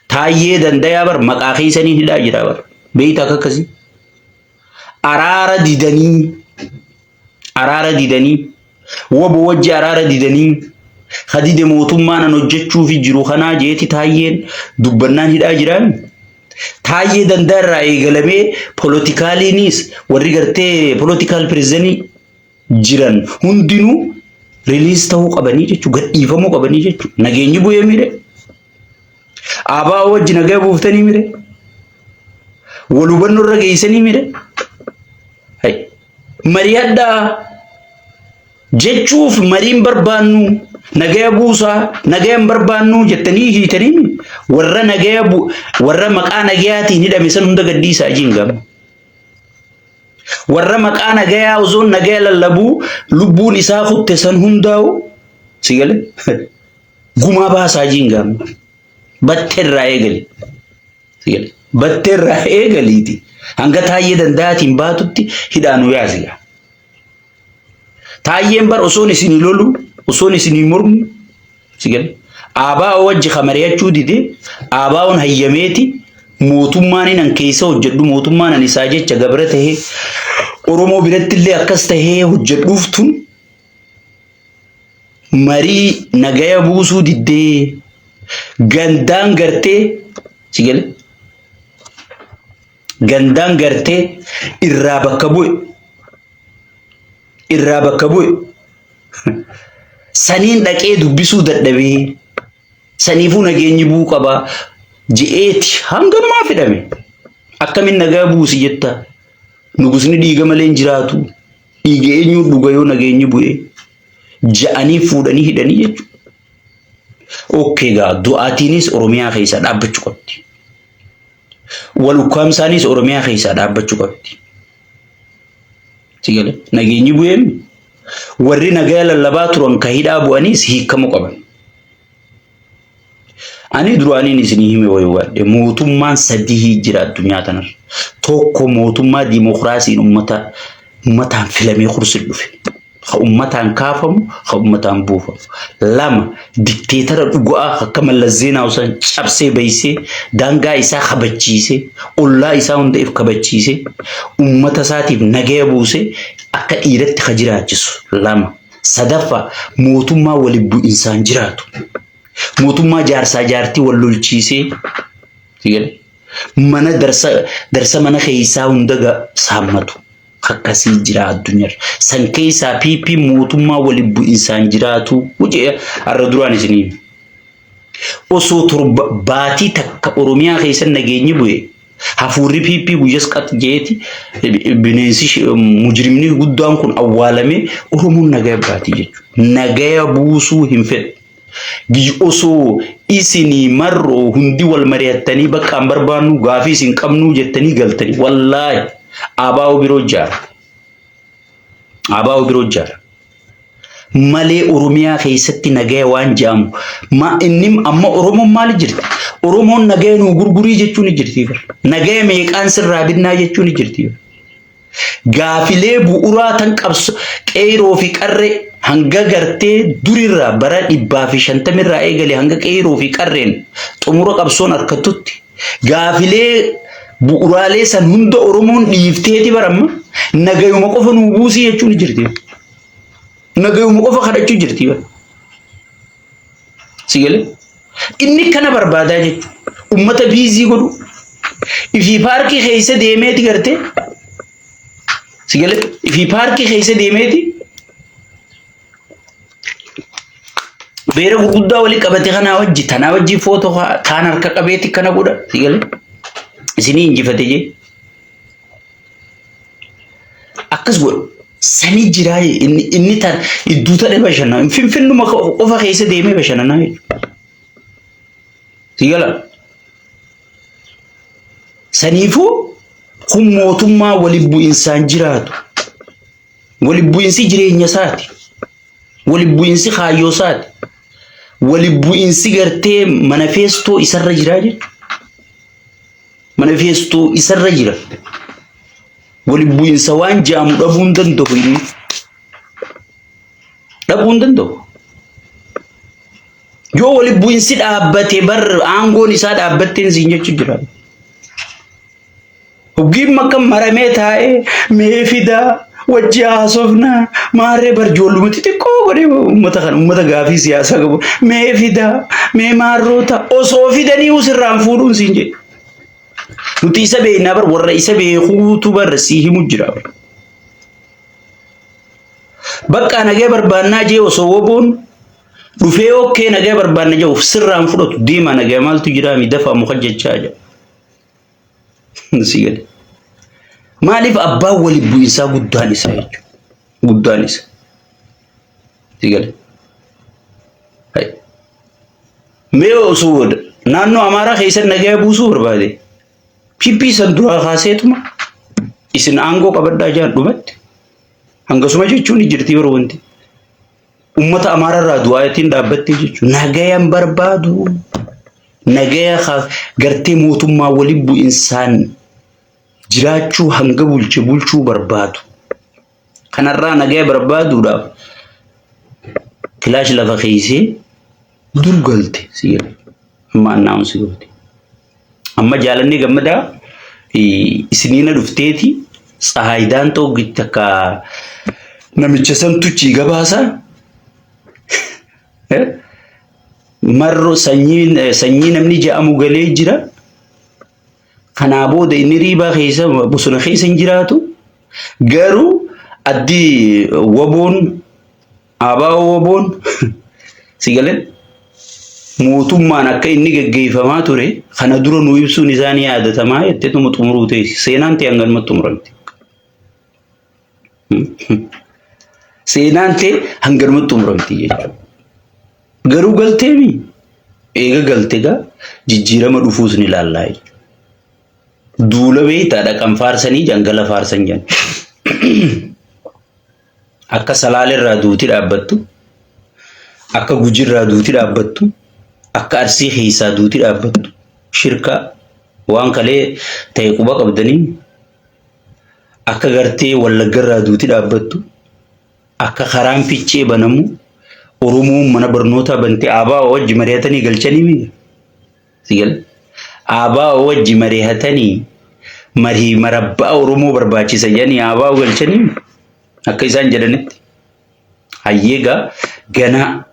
S1: Taayyee Dandayaa bar maqaa keessaniin hidhaa jira bar. Beeyta akka akkasii. Araara didanii, araara didanii, wobo wajji araara didanii, hadide mootummaan an hojjechuufi jiru kanaa jeeti Taayyeen dubbannaan hidhaa jiraan. Taayyee Danda'a irraa eegalamee politicaliinis warri gartee political prisonerii jiran hundinuu release ta'uu qabanii jechuudha. Gadhiifamuu qabanii jechuudha. Nageenyi bu'ee mire. ABO wajji nagaa buuftanii mire. Wal hubannoo irra geessanii mire. Mari'adhaa jechuuf mariin barbaannu, nagaya buusaa, nagaya hin barbaannu jettanii hiitanii, warra nagaya warra maqaa nagayaatiin hidhame san hunda gadhiisaa jiin gama. Warra maqaa nagayaa osoo nagaya lallabuu lubbuun isaa kutte san hundaa'u, si gale, gumaa baasaa jiin gama. Battee irraa eegali. Si gale, battee irraa eegaliiti. Hanga Taayyee Danda'aatiin baatutti hidhaanuu yaasi gaa. Taayyeen bar osoon isinii lolu, osoon isinii mormu, si gale. ABO wajji ka mari'achuu dide, ABOn hayyameeti mootummaan inni keessa hojjedhu, mootummaan ani isaa jecha gabra tahee Oromoo biratti illee akkas tahee hojjedhuuf tun marii nagaya buusuu diddee gandaan gartee, si gale, gandaan gartee irraa bakka bu'e, irraa bakka bu'e saniin dhaqee dubbisuu dadhabee, saniifuu nageenyi bu'uu qaba je'eeti hanganumaa fidhame. Akkamiin nagaa buusi jetta? Nugusni dhiiga malee hin jiraatu. Dhiiga eenyuun dhuga yoo nageenyi bu'e? Ja'anii fuudhanii hidhanii jechuudha. Okay, gaa du'aatiinis Oromiyaa keessaa dhaabbachuu qabdi. Wal ukkaamsaanis Oromiyaa keessaa dhaabbachuu qabdi. Si gale, nageenyi bu'eem warri nagaa lallabaa turan ka hidhaa bu'aniis hiikamuu qaban. Ani duraaniin isinii hime wayii waadhe, mootummaan sadii jira addunyaa tanarra. Tokko mootummaa diimokiraasiin uummataan filamee kursi dhufe. Ka uummataan kaafamu, ka uummataan buufamu. Lama, dikteetara dhugaa akka Mallas Zeenaawi san cabsee baysee, daangaa isaa kabachiisee, ollaa isaa hundaaf kabachiisee, uummata isaatiif nagaya buusee akka dhiiratti ka jiraachisu. Lama. Sadaffaa, mootummaa waliin bu'insaan jiraatu. Mootummaa jaarsaa jaartii wal lolchiisee mana darsa darsa mana keessaa hunda saammatu. Akkasii jira addunyaarra. San keessaa PP mootummaa waliin bu'insaan jiraatu jee har'a duraan isinii. Osoo 7 baatii takka Oromiyaa keessa nageenyi bu'e, hafuurri PP guyyas qax jeeti, bineensi mujrimni guddaan kun awwaalamee Oromoon nagaya baatii jechuudha. Nagaya buusuu hin fedhu. Osoo isinii marroo hundi wal mari'attanii bakka hin barbaannu, gaafii isin qabnu jettanii galtanii, wallaahi ABO biroo ijaara. ABO biroo ijaara. Malee Oromiyaa keessatti nagaya waan jedhamu ma inni amma Oromoon maali jirti? Oromoon nagaya nuu gurgurii jechuun ni jirti. Nagaya meeqaan sirraa binnaa jechuun ni jirti. Gaafilee bu'uuraa tan qabso qeeroo fi qarree hanga gartee durirraa bara 150rraa eegale hanga qeeroo fi qarreen xumura qabsoon harkattutti gaafilee bu'uuraalee san hunda Oromoon dhiifteeti baramma nagayuma qofa nuu buusii jechuun ni jirti. Nagayuma qofa kadhachuu jirti. Si galee? Inni kana barbaadaa jechuudha. Uummata busy godhu. Ifii paarkii keessa deemeeti gartee. Si galee? Ifii paarkii keessa deemeeti. Beera gurguddaa walii qabate kanaa wajji tanaa wajji footoo kaan harka qabeeti kana godha. Si galee? Isinii injifate jee. Akkas godha. Sani jiraa inni tan iddoo ta'e bashannana. Finfinnuma qofa keessa deemee bashannanaa jechuudha. Si gala? Saniifuu kun mootummaa waliin bu'insaan jiraatu. Waliin bu'insi jireenya isaati. Waliin bu'insi kaayyoo isaati. Waliin bu'insi gartee manifesto isarra jiraa jechuudha. Manifesto isarra jira. Waliin bu'insa waan jedhamu dhabuu hin danda'u inni. Dhabuu hin danda'u. Yoo waliin bu'insi dhaabbate bar aangoon isaa dhaabbatteen siin jechuu jira. Hoggiin makka maramee taa'ee mee fidaa wajji haasofnaa maarree bar ijoolluma xixiqqoo godhee uummata kana, uummata gaafii siyaasaa qabu, mee fidaa mee maarroota osoo fidanii usirraan fuudhuun siin jedhe. Nuti isa beeknaa bar, warra isa beekuutu bar sii himu jira bar. Bakka nagee barbaannaa jee osoo woboon dhufee okkee nagee barbaanna jedhuuf sirraan fudhatu, deemaa nagee maaltu jiraa mi dafaa muka jechaa jedha. Si gale. Maaliif? Abbaan waliin bu'iinsaa guddaan isa jechuudha. Guddaan isa. Si gale. Mee osoo naannoo Amaaraa keessatti nagaa buusuu barbaade, PP san duraa kaaseetuma isin aangoo qabadhaa jaan dhumatti. Hangasuma jechuun ni jirti yeroo wanti. Uummata Amaararraa du'aatiin dhaabbattee jechuudha. Nagayan barbaadu. Nagaya gartee mootummaa waliin bu'insaan jiraachuu hanga bulche bulchuu barbaadu. Kanarraa nagaya barbaaduudhaaf Kilaash lafa keessee dur galte si gale. Amma annaawunsi goote. Amma Jaalannee Gammadaa isiniina dhufteeti Tsahaay Daantoo takka namicha santu chii gabaasa. Marro sanyii namni je'amu galee jira. Kanaa booda inni riibaa keessa bosona keessa hin jiraatu. Garuu addi waboon ABO waboon si galee mootummaan akka inni geggeeffamaa ture kana dura nu ibsuun isaa ni yaadatamaa jetteetuma xumuruu teessi. Seenaan ta'e hanganumatti xumuramti. Seenaan ta'e hanganumatti xumuramti jechuudha. Garuu galteemi eega galte gaa jijjiirama dhufuus ni ilaallaa jechuudha. Duula beektaa dhaqan faarsanii jangala faarsan jedhan. Akka Salaalerraa duuti dhaabbattu, akka Gujirraa duuti dhaabbattu, akka Arsii keessaa duuti dhaabbattu, shirkaa waan kalee ta'e quba qabdanii akka gartee Wallaggarraa duuti dhaabbattu, akka karaan Fichee banamu, Oromoon mana barnootaa bantee ABO wajji mari'atanii galchanii miti. Si gale? ABO wajji mari'atanii marii marabbaa Oromoo barbaachisa jedhanii ABO galchanii akka isaan jedhanitti. Hayyeegaa ganaa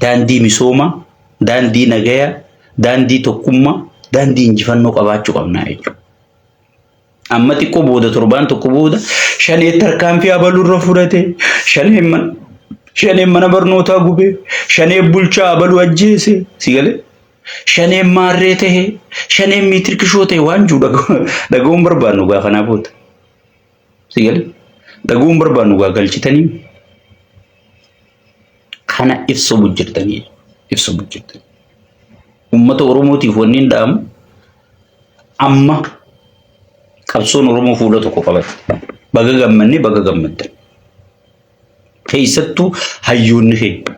S1: daandii misoomaa, daandii nagayaa, daandii tokkummaa, daandii injifannoo qabaachuu qabnaa jechuudha. Amma xiqqoo booda torbaan tokko booda shanee tarkaanfii abaluu irra fudhate, shaneen mana barnootaa gube, shaneen bulchaa abaluu ajjeese, si galee? Shaneen maarree tahe, shaneen miitirkishoo ta'e waan jiru dhaga'uun barbaannu gaa kanaa booda. Si galee? Dhaga'uun barbaannu gaa galchitanii kana ibsu jirtanii ibsu jirtanii. Uummata Oromootiif wanni hin dhaamu amma qabsoon Oromoo fuula tokko qabatte. Baga gammanne, baga gammaddan. Keessattuu hayyoonni keenya.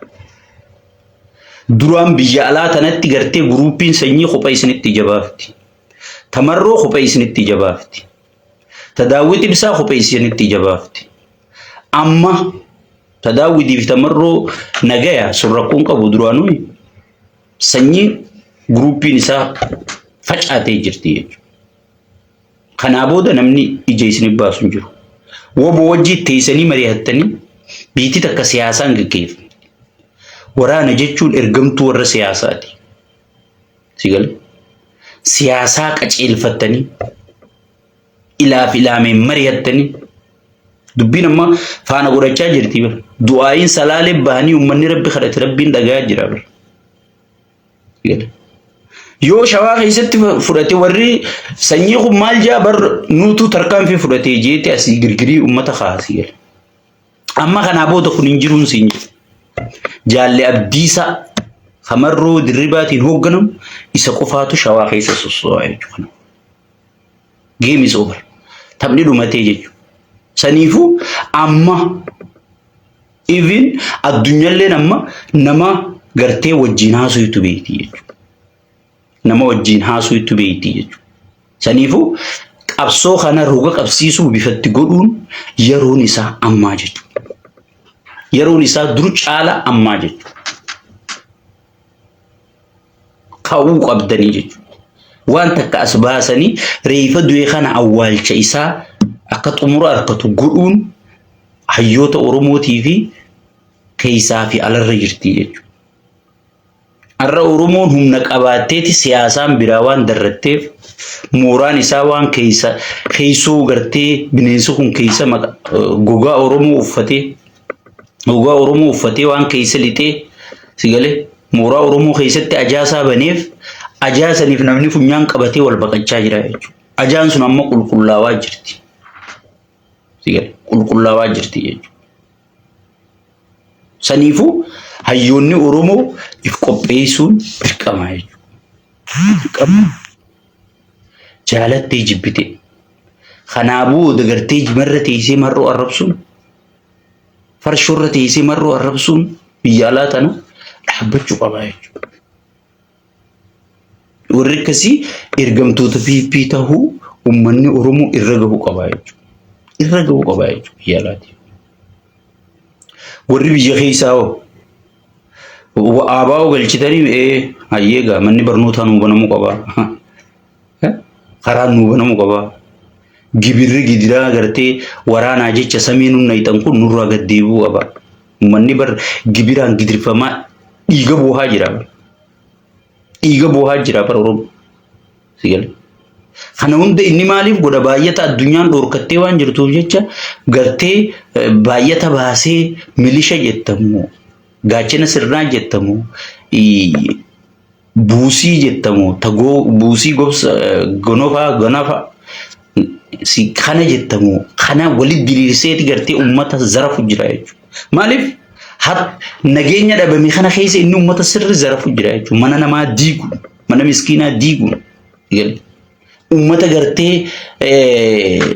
S1: Duraan biyya alaa tanatti gartee guruupiin sanyii kophee isinitti jabaafti. Tamarroo kophee isinitti jabaafti. Tadaawwit ibsaa kophee isinitti jabaafti. Amma tadaawwitii fi tamarroo nagaya sun rakkoon qabu duraanuu sanyii guruupiin isaa facaatee jirti jechuudha. Kanaa booda namni ija isin baasu hin jiru. Woboo wajjii teessanii mari'attanii biitti takka siyaasaan gaggeeffamti. Waraana jechuun ergamtuu warra siyaasaati. Si galee? Siyaasaa qaceelfattanii ilaaf ilaameen mari'attanii dubbiin amma faana godhachaa jirti bira. Du'aa'iin salaalee bahanii uummanni rabbi kadhate rabbiin dhagayaa jira bira. Yoo shawaa keessatti fudhate warri sanyii kun maal jaa bar nuutu tarkaanfii fudhatee jeete asii girgirii uummata kaasii gala. Amma kanaa booda kun hin jiruun siin jedhu. Jaalle Abdiisaa Kamarroo Dirribaatiin hoogganamu isa qofaatu shawaa keessa sosso'aa jechuudha. Game is over. Taphni dhumatee jechuudha. Saniifuu amma even addunyalleen amma nama gartee wajjin haasuytu beekti jechuudha. Nama wajjin haasuytu beekti jechuudha. Saniifuu qabsoo kana roga qabsiisuu bifatti godhuun yeroon isaa ammaa jechuudha. Yeroon isaa dur caala ammaa jechuudha. Ka'uu qabdanii jechuudha. Waan takka as baasanii reefa du'e kana awwaalcha isaa akka xumura harkatu godhuun hayyoota Oromootii fi keessaa fi alarra jirti jechuudha. Har'a Oromoon humna qabaatteeti siyaasaan biraa waan darratteef mooraan isaa waan keessa keessoo gartee bineensi kun keessa gogaa Oromoo uffatee gogaa Oromoo uffatee waan keessa lixee si galee mooraa Oromoo keessatti ajaasaa baneef ajaasaniif namni funyaan qabatee wal baqachaa jira jechuudha. Ajaan sun amma qulqullaawaa jirti. Si galee qulqullaawaa jirti jechuudha. Saniifuu hayyoonni Oromoo if qopheessuun dirqama jechuudha. Dirqama. Jaalattee jibbite. Kanaa booda gartee jimarra teessee marroo arrabsuun farshoorra teessee marroo arrabsuun biyya alaa tana dhaabbachuu qaba jechuudha. Warri akkasii ergamtoota PP tahuu uummanni Oromoo irra gahuu qaba jechuudha. Irra gahuu qaba jechuudha biyya alaati. Warri biyya keessaa hoo Abaa'oo galchitanii hayyee gaa manni barnootaa nuu banamuu qaba. Karaan nuu banamuu qaba. Gibirri gidiraa gartee waraanaa jecha samii nun nayxan kun nurraa gad deebi'uu qaba. Uummanni bar gibiraan gidirfamaa dhiiga boohaa jira. Dhiiga boohaa jira bara Oromoo. Si galee? Kana hunda inni maaliif godha baay'ata addunyaan dhoorkattee waan jirtuuf jecha gartee baay'ata baasee milisha jettamu gaachana sirnaa jettamu buusii jettamu tagoo buusii gobsa gonofaa gonafa si kana jettamu kana walitti diriirseeti gartee ummata zarafu jira jechuudha. Maaliif har nageenya dhabame kana keessa inni ummata sirri zarafu jira jechuudha. Mana namaa diigu mana miskiinaa diigu ummata gartee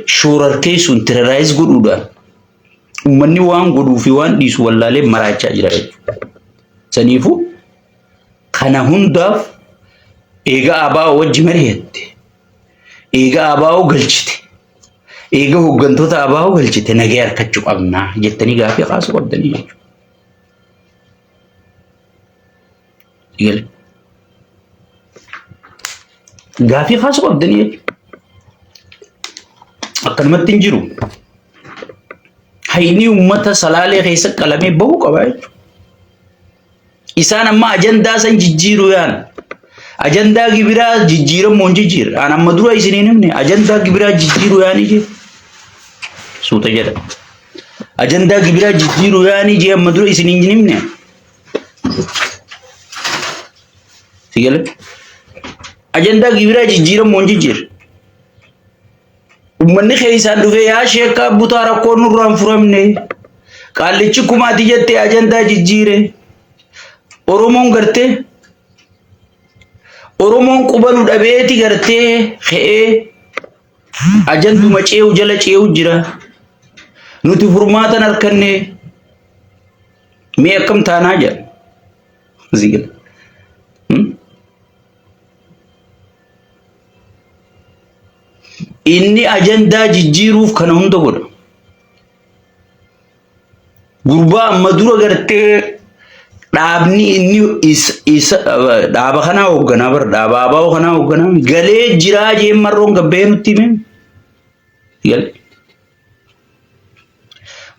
S1: shoorarkeessuun terrorize godhuudhaan ummanni waan godhuu fi waan dhiisu wallaalee maraachaa jira jechuudha. Saniifuu kana hundaaf eega ABO wajji mari'atte, eega ABO galchite, eega hooggantoota ABO galchite nagaya harkachuu qabna jettanii gaafii kaasuu qabdanii jechuudha. Gaafii kaasuu qabdanii jechuudha. Akkanumatti hin jiru. Hayni uummata Salaalee keessa qalamee bahuu qaba jechuudha. Isaan amma ajandaa san jijjiiruu yaan. Ajandaa gibiraa jijjiiramoo hin jijjiirre. An amma dura isiniin himne ajandaa gibiraa jijjiiruu yaanii jee. Suuta jedha. Ajandaa gibiraa jijjiiruu yaanii jee amma dura isiniin hin himne. Si gale? Ajandaa gibiraa jijjiiramoo hin jijjiirre. Uummanni keessaan dhufee yaa sheekkaa butaa rakkoon nurraa hin furamne. Qaallichi kumaati jettee ajandaa jijjiire. Oromoon gartee Oromoon quba nu dhabeeti gartee ka'ee ajanduma cee'u jala cee'u jira. Nuti furmaatan harkanne mee akkam taanaa jedha. Zigila. Inni ajandaa jijjiiruuf kana hunda godha. Gurbaa amma dura gartee dhaabni inni isa dhaaba kanaa hoogganaa bara dhaaba ABO kanaa hoogganaa galee jiraa jeen marroon gabbee nutti hime. Gale.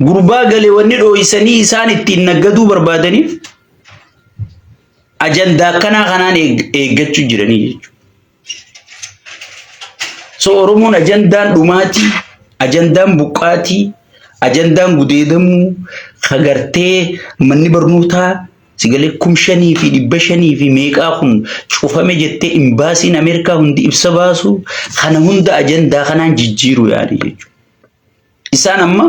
S1: Gurbaa galee wanni dhooysanii isaan ittiin naggaduu barbaadaniif ajandaa akkanaa kanaan eeggachuu jiranii jechuudha. So Oromoon ajandaan dhumaatii, ajandaan buqqaatii, ajandaan gudeedamuu, kagartee manni barnootaa sigalee 5,500 fi meeqaa kun cufame jettee imbaasiin Ameerikaa hundi ibsa baasu kana hunda ajandaa kanaan jijjiiruu yaani jechuudha. Isaan amma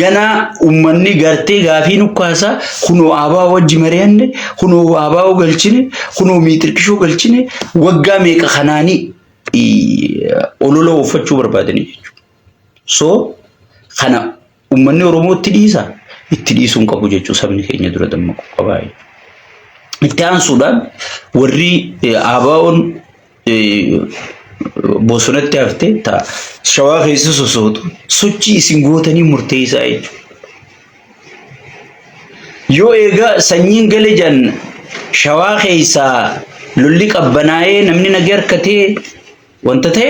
S1: ganaa uummanni gartee gaafii nukkaasa kunoo ABO wajji mari'anne kunoo ABO galchine kunoo miixirqishoo galchine waggaa meeqa kanaanii olola ooffachuu barbaadanii jechuudha. So kana uummanni Oromoo itti dhiisa itti dhiisuu hin qabu jechuudha sabni keenya dura dammaquu qaba. Itti aansuudhaan warri ABO'n bosonatti hafte ta shawaa keessa sosootu sochii isin gootanii murteessaa jechuudha. Yoo egaa sanyiin gale jan shawaa keessaa lolli qabbanaa'ee namni nagaa harkatee wanta ta'e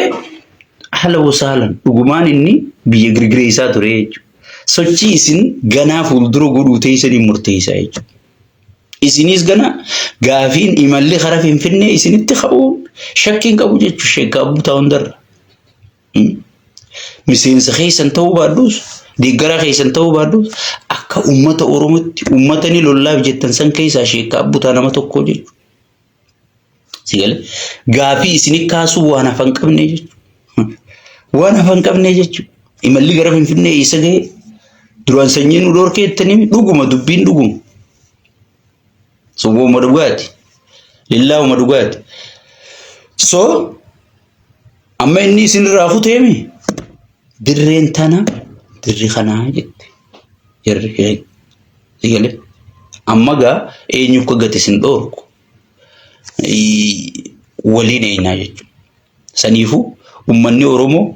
S1: haala wasaalan dhugumaan inni biyya girgireessaa ture jechuudha. Sochii isin ganaa fuuldura godhuu teessanii murteessaa jechuudha. Isinis gana gaafiin imalli kara Finfinnee isinitti ka'uu shakkiin qabu jechuudha sheekkaa buutaa hundarra. Miseensa keessan ta'uu baadhus deeggaraa keessan ta'uu baadhus akka uummata Oromootti uummata ni lollaaf jettan san keessaa sheekkaa butaa nama tokko jechuudha. Si galee gaafii isini kaasuu waan hafan qabne jechuudha. Waan hafan qabne jechuudha. Imalli gara Finfinnee eessa ga'e? Duraan sanyii nu dhorkeettanii dhuguma dubbiin dhuguma. Sobooma dhugaati. Lillaahuma dhugaati. So amma inni isinirraa kuteemi dirreen tana dirri kanaa jette. Jarri si galee amma gaa eenyu akka gati isin dhoorku waliin eenyaa jechuudha. Saniifuu uummanni Oromoo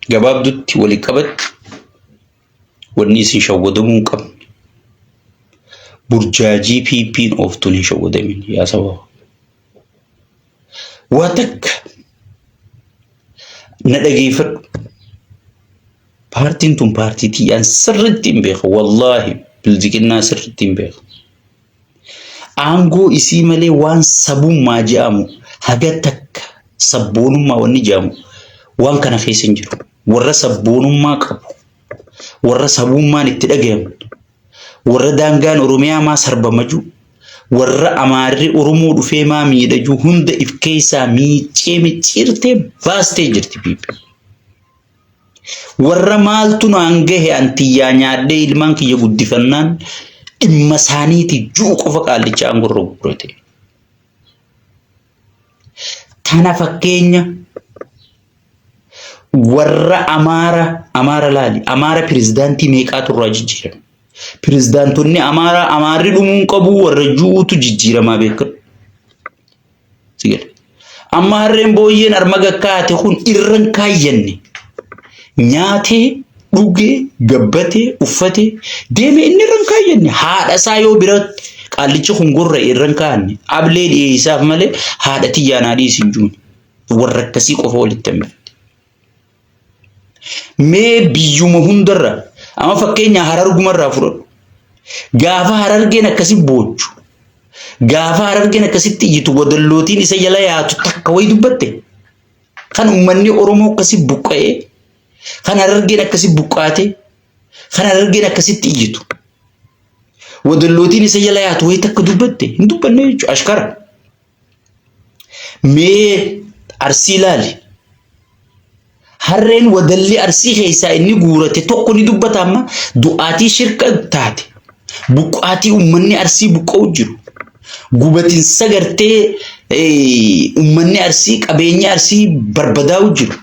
S1: gabaabdutti waliin qabatti wanni isin shawwadamuu hin qabne. Burjaajii PP'n ooftuun hin shawwadamin yaa saba. Waa takka na dhageeffadhu. Paartiin tun paartii tiyyaan sirriitti hin beeka. Wallaahi bilziqinnaa sirriitti hin beeka. Aangoo isii malee waan sabummaa je'amu haga takka sabboonummaa wanni je'amu waan kana keessa hin jiru. Warra sabboonummaa qabu, warra sabummaan itti dhagayamu, warra daangaan Oromiyaa maa sarbama jiru, warra Amaarri Oromoo dhufee maa miidha jiru hunda if keessaa miiccee micciirtee baastee jirti PP. Warra maaltu naan gahe an tiyyaa nyaadhee ilmaan kiyya guddifannaan dhimma isaaniiti ju'u qofa qaallicha aangorra gurgurate. Tana fakkeenya warra Amaara Amaara laali Amaara pirezidaantii meeqaatu irraa jijjiirame. Pirezidaantonni Amaaraa Amaarri dhumuu hin qabu warra ju'uutu jijjiiramaa beekadhu. Si gale. Amma harreen booyyeen arma gakkaate kun irra hin kaayyanne. Nyaatee, dhugee, gabbatee, uffatee deeme inni irra hin kaayyanne. Haadha isaa yoo bira qaallichi kun gorra'e irra hin kaa'anne. Ablee dhiyeessaaf malee haadha tiyyaa naa dhiisi hin juune. Warra akkasii qofa walitti hambifte. Mee biyyuma hundarra amma fakkeenya harargumarraa fudhadhu. Gaafa harargeen akkasi boochu, gaafa harargeen akkasitti iyyitu wadallootiin isa jala yaatu takka wayi dubbatte. Kan uummanni Oromoo akkasi buqqa'ee, kan harargeen akkasi buqqaate, kan harargeen akkasitti iyyitu. Wadallootiin isa jala yaatu wayi takka dubbatte hin dubbanne jechuudha ashkara. Mee Arsii ilaali. Harreen wadalli Arsii keessaa inni guurate tokko ni dubbata amma du'aatii shirka taate. Buqqaatii uummanni Arsii buqqa'u jiru. Gubatinsa gartee uummanni Arsii qabeenya Arsii barbadaa'u jiru.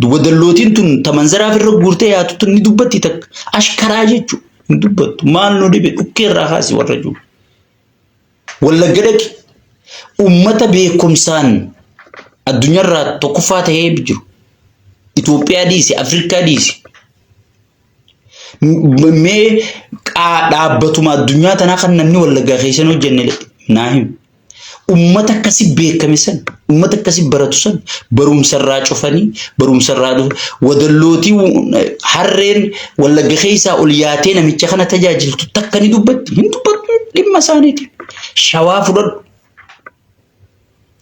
S1: Wadallootiin tun tamanzaraaf irra guurtee yaatu tun ni dubbatti takka. Ashkaraa jechuudha. Hin dubbattu. Maal nu dhibe dhukkee irraa kaasi warra jiru. Wallagga dhaqi. Uummata beekumsaan addunyaarraa tokkoffaa ta'ee jiru. Itoophiyaa dhiisi, Afrikaa dhiisi. Mee dhaabbatuma addunyaa tanaa kan namni Wallaggaa keessa hin hojjenne naa himi. Uummata akkasi beekame san, uummata akkasi baratu san barumsarraa cufanii, barumsarraa dhufu, wadallootii harreen Wallagga keessaa ol yaatee namicha kana tajaajiltu takka ni dubbatti. Hin dubbattu dhimma isaaniiti. Shawaa fudhadhu.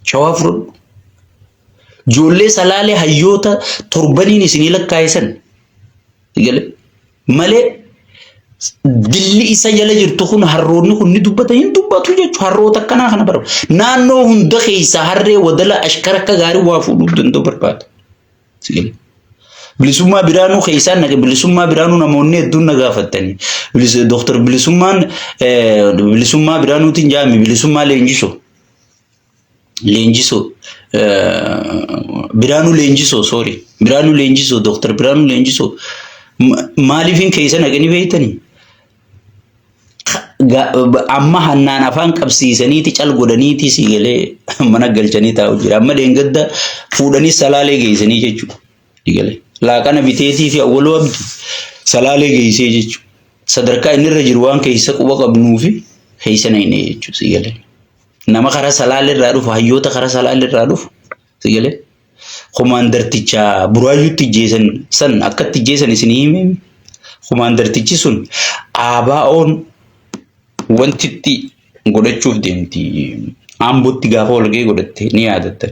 S1: Shawaa fudhadhu. Ijoollee salaalee hayyoota torbaniin isinii lakkaa'e san. Malee dilli isa jala jirtu kun harroonni kun ni dubbata hin dubbatu jechuudha. Harroota akkanaa kana barbaada. Naannoo hunda keessaa harree wadala ashkara akka gaarii waa fuudhuu danda'u barbaada. Bilisummaa Biraanuu keessaan naqe bilisummaa Biraanuu namoonni hedduun na gaafattanii. Dooktar Bilisummaan bilisummaa Biraanuutiin jaami bilisummaa leenjisoo. Leenjisoo Biraanuu Leenjisoo sorry Biraanuu Leenjisoo Dooktar Biraanuu Leenjisoo maaliifin keessa naqanii beektanii? Amma hannaan afaan qabsiisaniiti cal godhaniiti si galee mana galchanii taa'u jira. Amma dheengadda fuudhanii salaalee geessanii jechuudha. Si galee laaqana biteetii fi awwaluu abdi salaalee geessee jechuudha. Sadarkaa inni irra jiru waan keessa quba qabnuufi keessa naqnee jechuudha si galee. Nama karaa salaalee irraa dhufu hayyoota karaa salaalee irraa dhufu si galee. Komaandarticha buraayyuutti ijjeesan san akkatti ijjeesan isinii himee komaandartichi sun ABO'n wanti itti godhachuuf deemti. Ambootti gaafa walgahii godhatte ni yaadattan.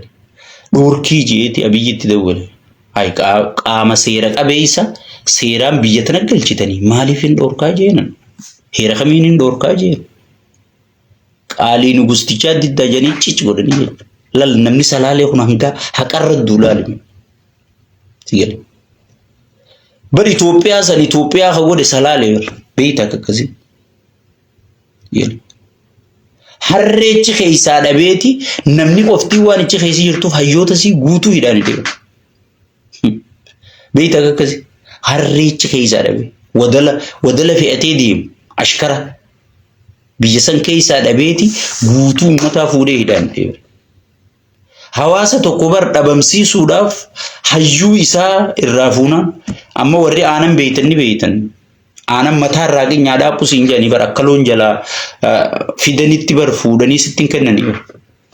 S1: Dhoorkii jeeti Abiyyitti dawwale. Hayi qaama seera qabeessa seeraan biyya tana galchitanii maaliif hin dhoorkaa jeenan? Heera kamiin hin dhoorkaa jeen? Qaalii nugustichaa diddaa jedhanii cic godhanii jechuudha. Lal namni salaalee kun hanga haqarra duulaalime. Si gale. Bar Itoophiyaa san Itoophiyaa ka godhe salaalee bar beeyta akka akkasii. Gale. Harreechi keessaa dhabeeti namni qoftii waan ichi keessa jirtuuf hayyoota sii guutuu hidhaan deema. Beeyta akka akkasii. Harreechi keessaa dhabe. Wadala wadala fe'atee deemu ashkara Biyya san keessaa dhabeeti guutuu uummataa fuudhee hidhaan deema. Hawaasa tokko bar dhabamsiisuudhaaf hayyuu isaa irraa fuunaan amma warri aanan beeytan ni beeytan. Aanan mataa irraa qinyaadhaa pusiin jedhanii bar akka loon jalaa fidanitti bar fuudhanii sitti hin kennanii bar.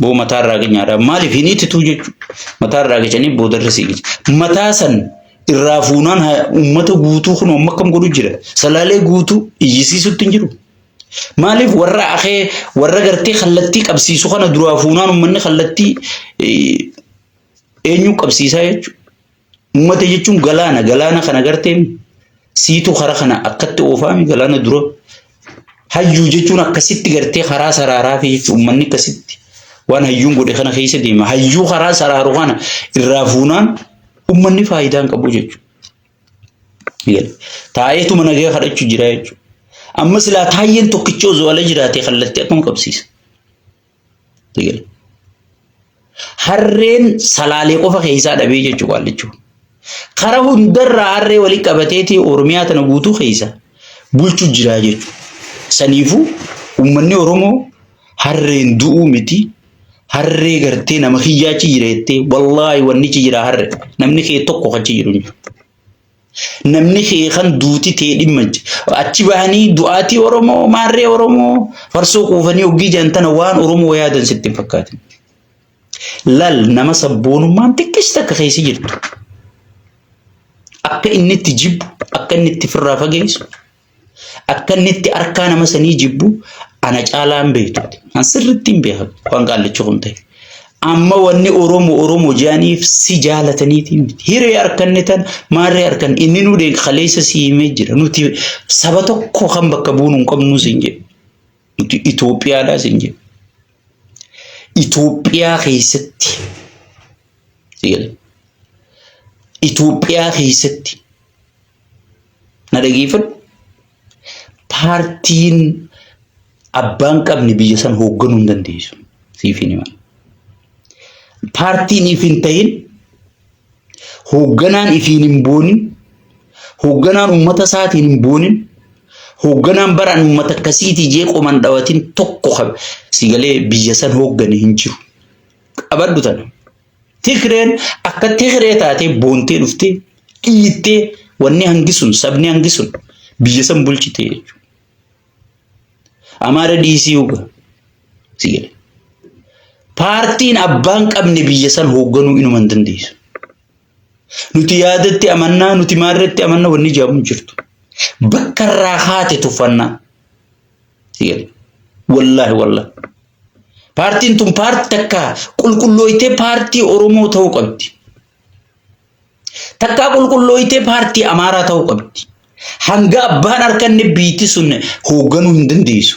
S1: Boo mataa irraa qinyaadhaa maaliif hin itituu jechuudha. Mataa irraa qicanii boodarra sii qica. Mataa san irraa fuunaan uummata guutuu kun amma akkam godhu jira. Salaalee guutuu iyyisiisutti hin jiru. Maaliif warra akee warra gartee kallattii qabsiisu kana duraa fuunaan uummanni kallattii eenyu qabsiisaa jechuudha. Uummata jechuun galaana galaana kana gartee siitu kara kana akkatti oofaami galaana dura. Hayyuu jechuun akkasitti gartee karaa saraaraa fi jechuun uummanni akkasitti waan hayyuun godhe kana keessa deema. Hayyuu karaa saraaru kana irraa fuunaan uummanni faayidaa hin qabu jechuudha. Taa'eetuma nagaa kadhachuu jira jechuudha. Amma silaa taayyeen tokkicha osoo ala jiraatee kallattii akkam qabsiisa. Harreen salaalee qofa keessaa dhabee jechuudha qaallichu. Kara hundarraa harree walii qabateeti Oromiyaa tana guutuu keessa bulchu jira jechuudha. Saniifuu uummanni Oromoo harreen du'uu miti harree gartee nama kiyyaa achi jira jettee wallaahi wanni achi jira harre namni kee tokko achi jiru hin jiru. Namni kee kan duuti tee dhimma achi bahanii du'aatii Oromoo maarree Oromoo farsoo quufanii hoggii jedhan tana waan Oromoo yaadan sitti hin fakkaatin. Lal nama sabboonummaan xiqqeessi takka keessa jirtu. Akka inni itti jibbu, akka inni itti firraa fageessu, akka inni itti harkaa nama sanii jibbu ana caalaa hin beektu. An sirriitti hin beekan waan qaallichi kun ta'e. Amma wanni Oromoo Oromoo jedhaniif si jaalataniiti miti. Hiree harkanne tan maarree harkan inni nu kaleessa si himee jira. Nuti saba tokko kan bakka buunu hin qabnu siin jedhu. Nuti Itoophiyaadhaa siin jedhu. Itoophiyaa keessatti Itoophiyaa keessatti na dhageeffadhu. Paartiin abbaan qabne biyya san hoogganuu hin dandeessu. Siif hin himan. Paartiin if hin ta'in hoogganaan ifiin hin boonin hoogganaan uummata isaatiin hin boonin hoogganaan baraan uummata akkasiitii jee qoman dhawatin tokko si galee biyya san hooggane hin jiru. Qabadhu tana. Tigreen akka Tigree taatee boontee dhuftee dhiittee wanni hangi sun sabni hangi sun biyya san bulchite jechuudha. Amaara dhiisii huga. Si gale. Paartiin abbaan qabne biyya san hoogganuu inuma hin dandeessu. Nuti yaadatti amannaa, nuti maarratti amannaa wanni jedhamu hin jirtu. Bakka irraa haate tuffannaa. Si gale. Wallaahi wallaahi. Paartiin tun paartii takka qulqullooytee paartii Oromoo ta'uu qabdi. Takkaa qulqullooytee paartii Amaaraa ta'uu qabdi. Hanga abbaan harkanne biitti sun hoogganuu hin dandeessu.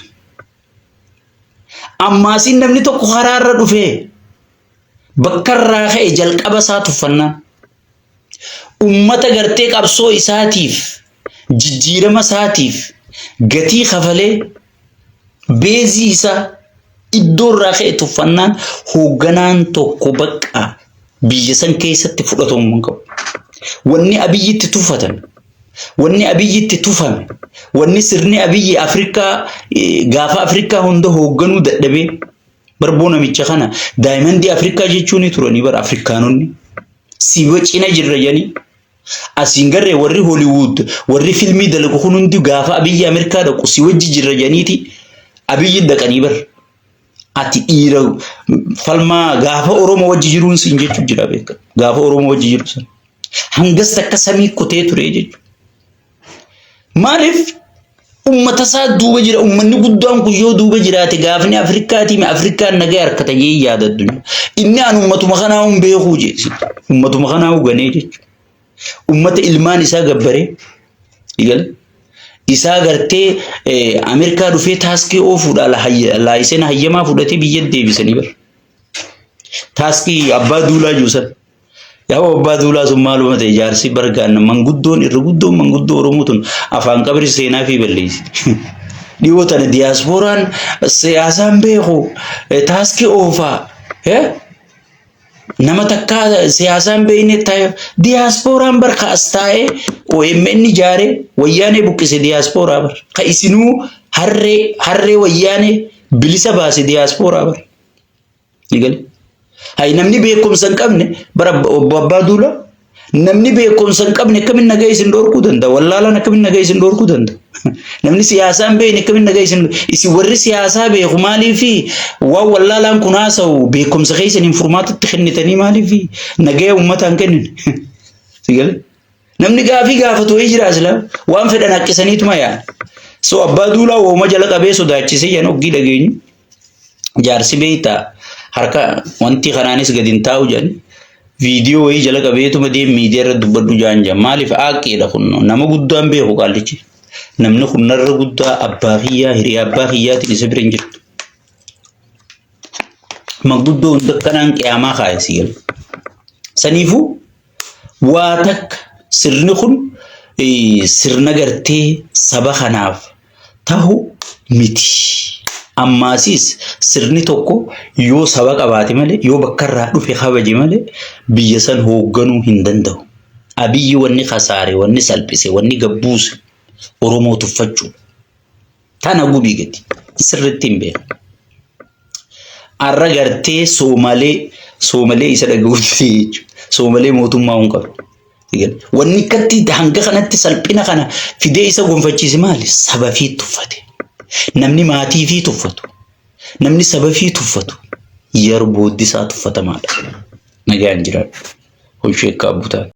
S1: Ammaasiin namni tokko karaarra dhufee bakka irraa ka'e jalqaba isaa tuffannaan. Ummata gartee qabsoo isaatiif jijjiirama isaatiif gatii kafalee beezii isaa iddoo irraa ka'e tuffannaan hoogganaan tokko bakka biyya san keessatti fudhatamuu hin qabu. Wanni Abiyyitti tuffatame, wanni Abiyyitti tufame, wanni sirni Abiyyi Afrikaa gaafa Afrikaa hunda hoogganuu dadhabee barboo namicha kana daayimandii Afrikaa jechuun turanii bara Afrikaanonni si cina jirra jedhanii asiin garree warri Hollywood warri filmii dalagu kun hundi gaafa Abiyyi Ameerikaa dhaqu si wajji jirra jedhaniiti Abiyyi dhaqanii bar. Ati dhiira falmaa gaafa Oromoo wajji jiruun siin jechuu jira beeka. Gaafa Oromoo wajji jiru san. Hangas takka samii kutee ture jechuudha. Maaliif ummata isaa duuba jira ummanni guddaan kun yoo duuba jiraate gaafni Afrikaatii Afrikaan nagaa harkata jee yaada addunyaa. Inni an ummatuma kanaa hin beekuu jee ummatuma kanaa huganee jechuudha. Ummata ilmaan isaa gabbaree igale isaa gartee Ameerikaa dhufee taaskii oofuudha laayisena hayyamaa fudhatee biyya deebisanii bara. Taaskii abbaa duulaa jiru sana. Yaa abbaa duulaa sun maaluma ta'e jaarsi bargaan manguddoon irra guddoon manguddoo Oromoo tun afaan qabri seenaa fi balleessiti. Dhiyoo tana diyaaspooraan siyaasaan beeku taaskii oofaa. Nama takkaa siyaasaan beekne ta'e diyaaspooraan bar ka as taa'ee OMN ijaaree wayyaanee buqqise diyaaspooraa bar. Ka isinuu harree harree wayyaanee bilisa baase diyaaspooraa bar. Ni gale. Hay namni beekumsa hin qabne bara obbo Abbaa Duulaa Namni beekumsa hin qabne akkamiin nagaa isin dhorkuu danda'a? Wallaalaan akkamiin nagaa isin dhorkuu danda'a? Namni siyaasaa hin beekne akkamiin nagaa isin isin warri siyaasaa beeku maaliif waan wallaalaan kun haasa'u beekumsa keessan hin furmaatatti kennitanii maaliif nagaa uummataa hin kennine? Si galee? Namni gaafii gaafatu wayii jira silaa waan fedhan haqqisaniituma yaa'an. So abbaa duulaa wooma jala qabee sodaachisee jedhan oggii dhageenyu. Jaarsi beektaa harka wanti kanaanis gadi hin taa'u jedhan viidiyoo wayii jala qabeetuma deem miidiyaa irra dubbadhu jaan jedhan. Maaliif aaqqiidha kun nama guddaan beeku qaallichi. Namni kun narra guddaa abbaa kiyyaa hiriyaa abbaa kiyyaatiin isa bira hin jirtu. Manguddoo hunda akkanaan qiyaamaa kaa'e si gala. Saniifuu waa takka sirni kun sirna gartee saba kanaaf tahu miti. Ammaasiis sirni tokko yoo saba qabaate malee yoo bakka irraa dhufe kabaje malee biyya san hoogganuu hin danda'u. Abiyyi wanni kasaare, wanni salphise, wanni gabbuuse Oromoo tuffachuudha. Tana gubii gadi. Sirriitti hin beeku. Arra gartee Soomalee Soomalee isa dhaga'uutti jechuudha. Soomalee mootummaa hin qabu. Wanni akkatti hanga kanatti salphina kana fidee isa gonfachiise maali? Saba fi tuffate. Namni maatii fi tuffatu. Namni saba fi tuffatu. Yeroo booddi isaa tuffatamaadha. Nagaan jiraadhu. Hojii sheekkaa butaa.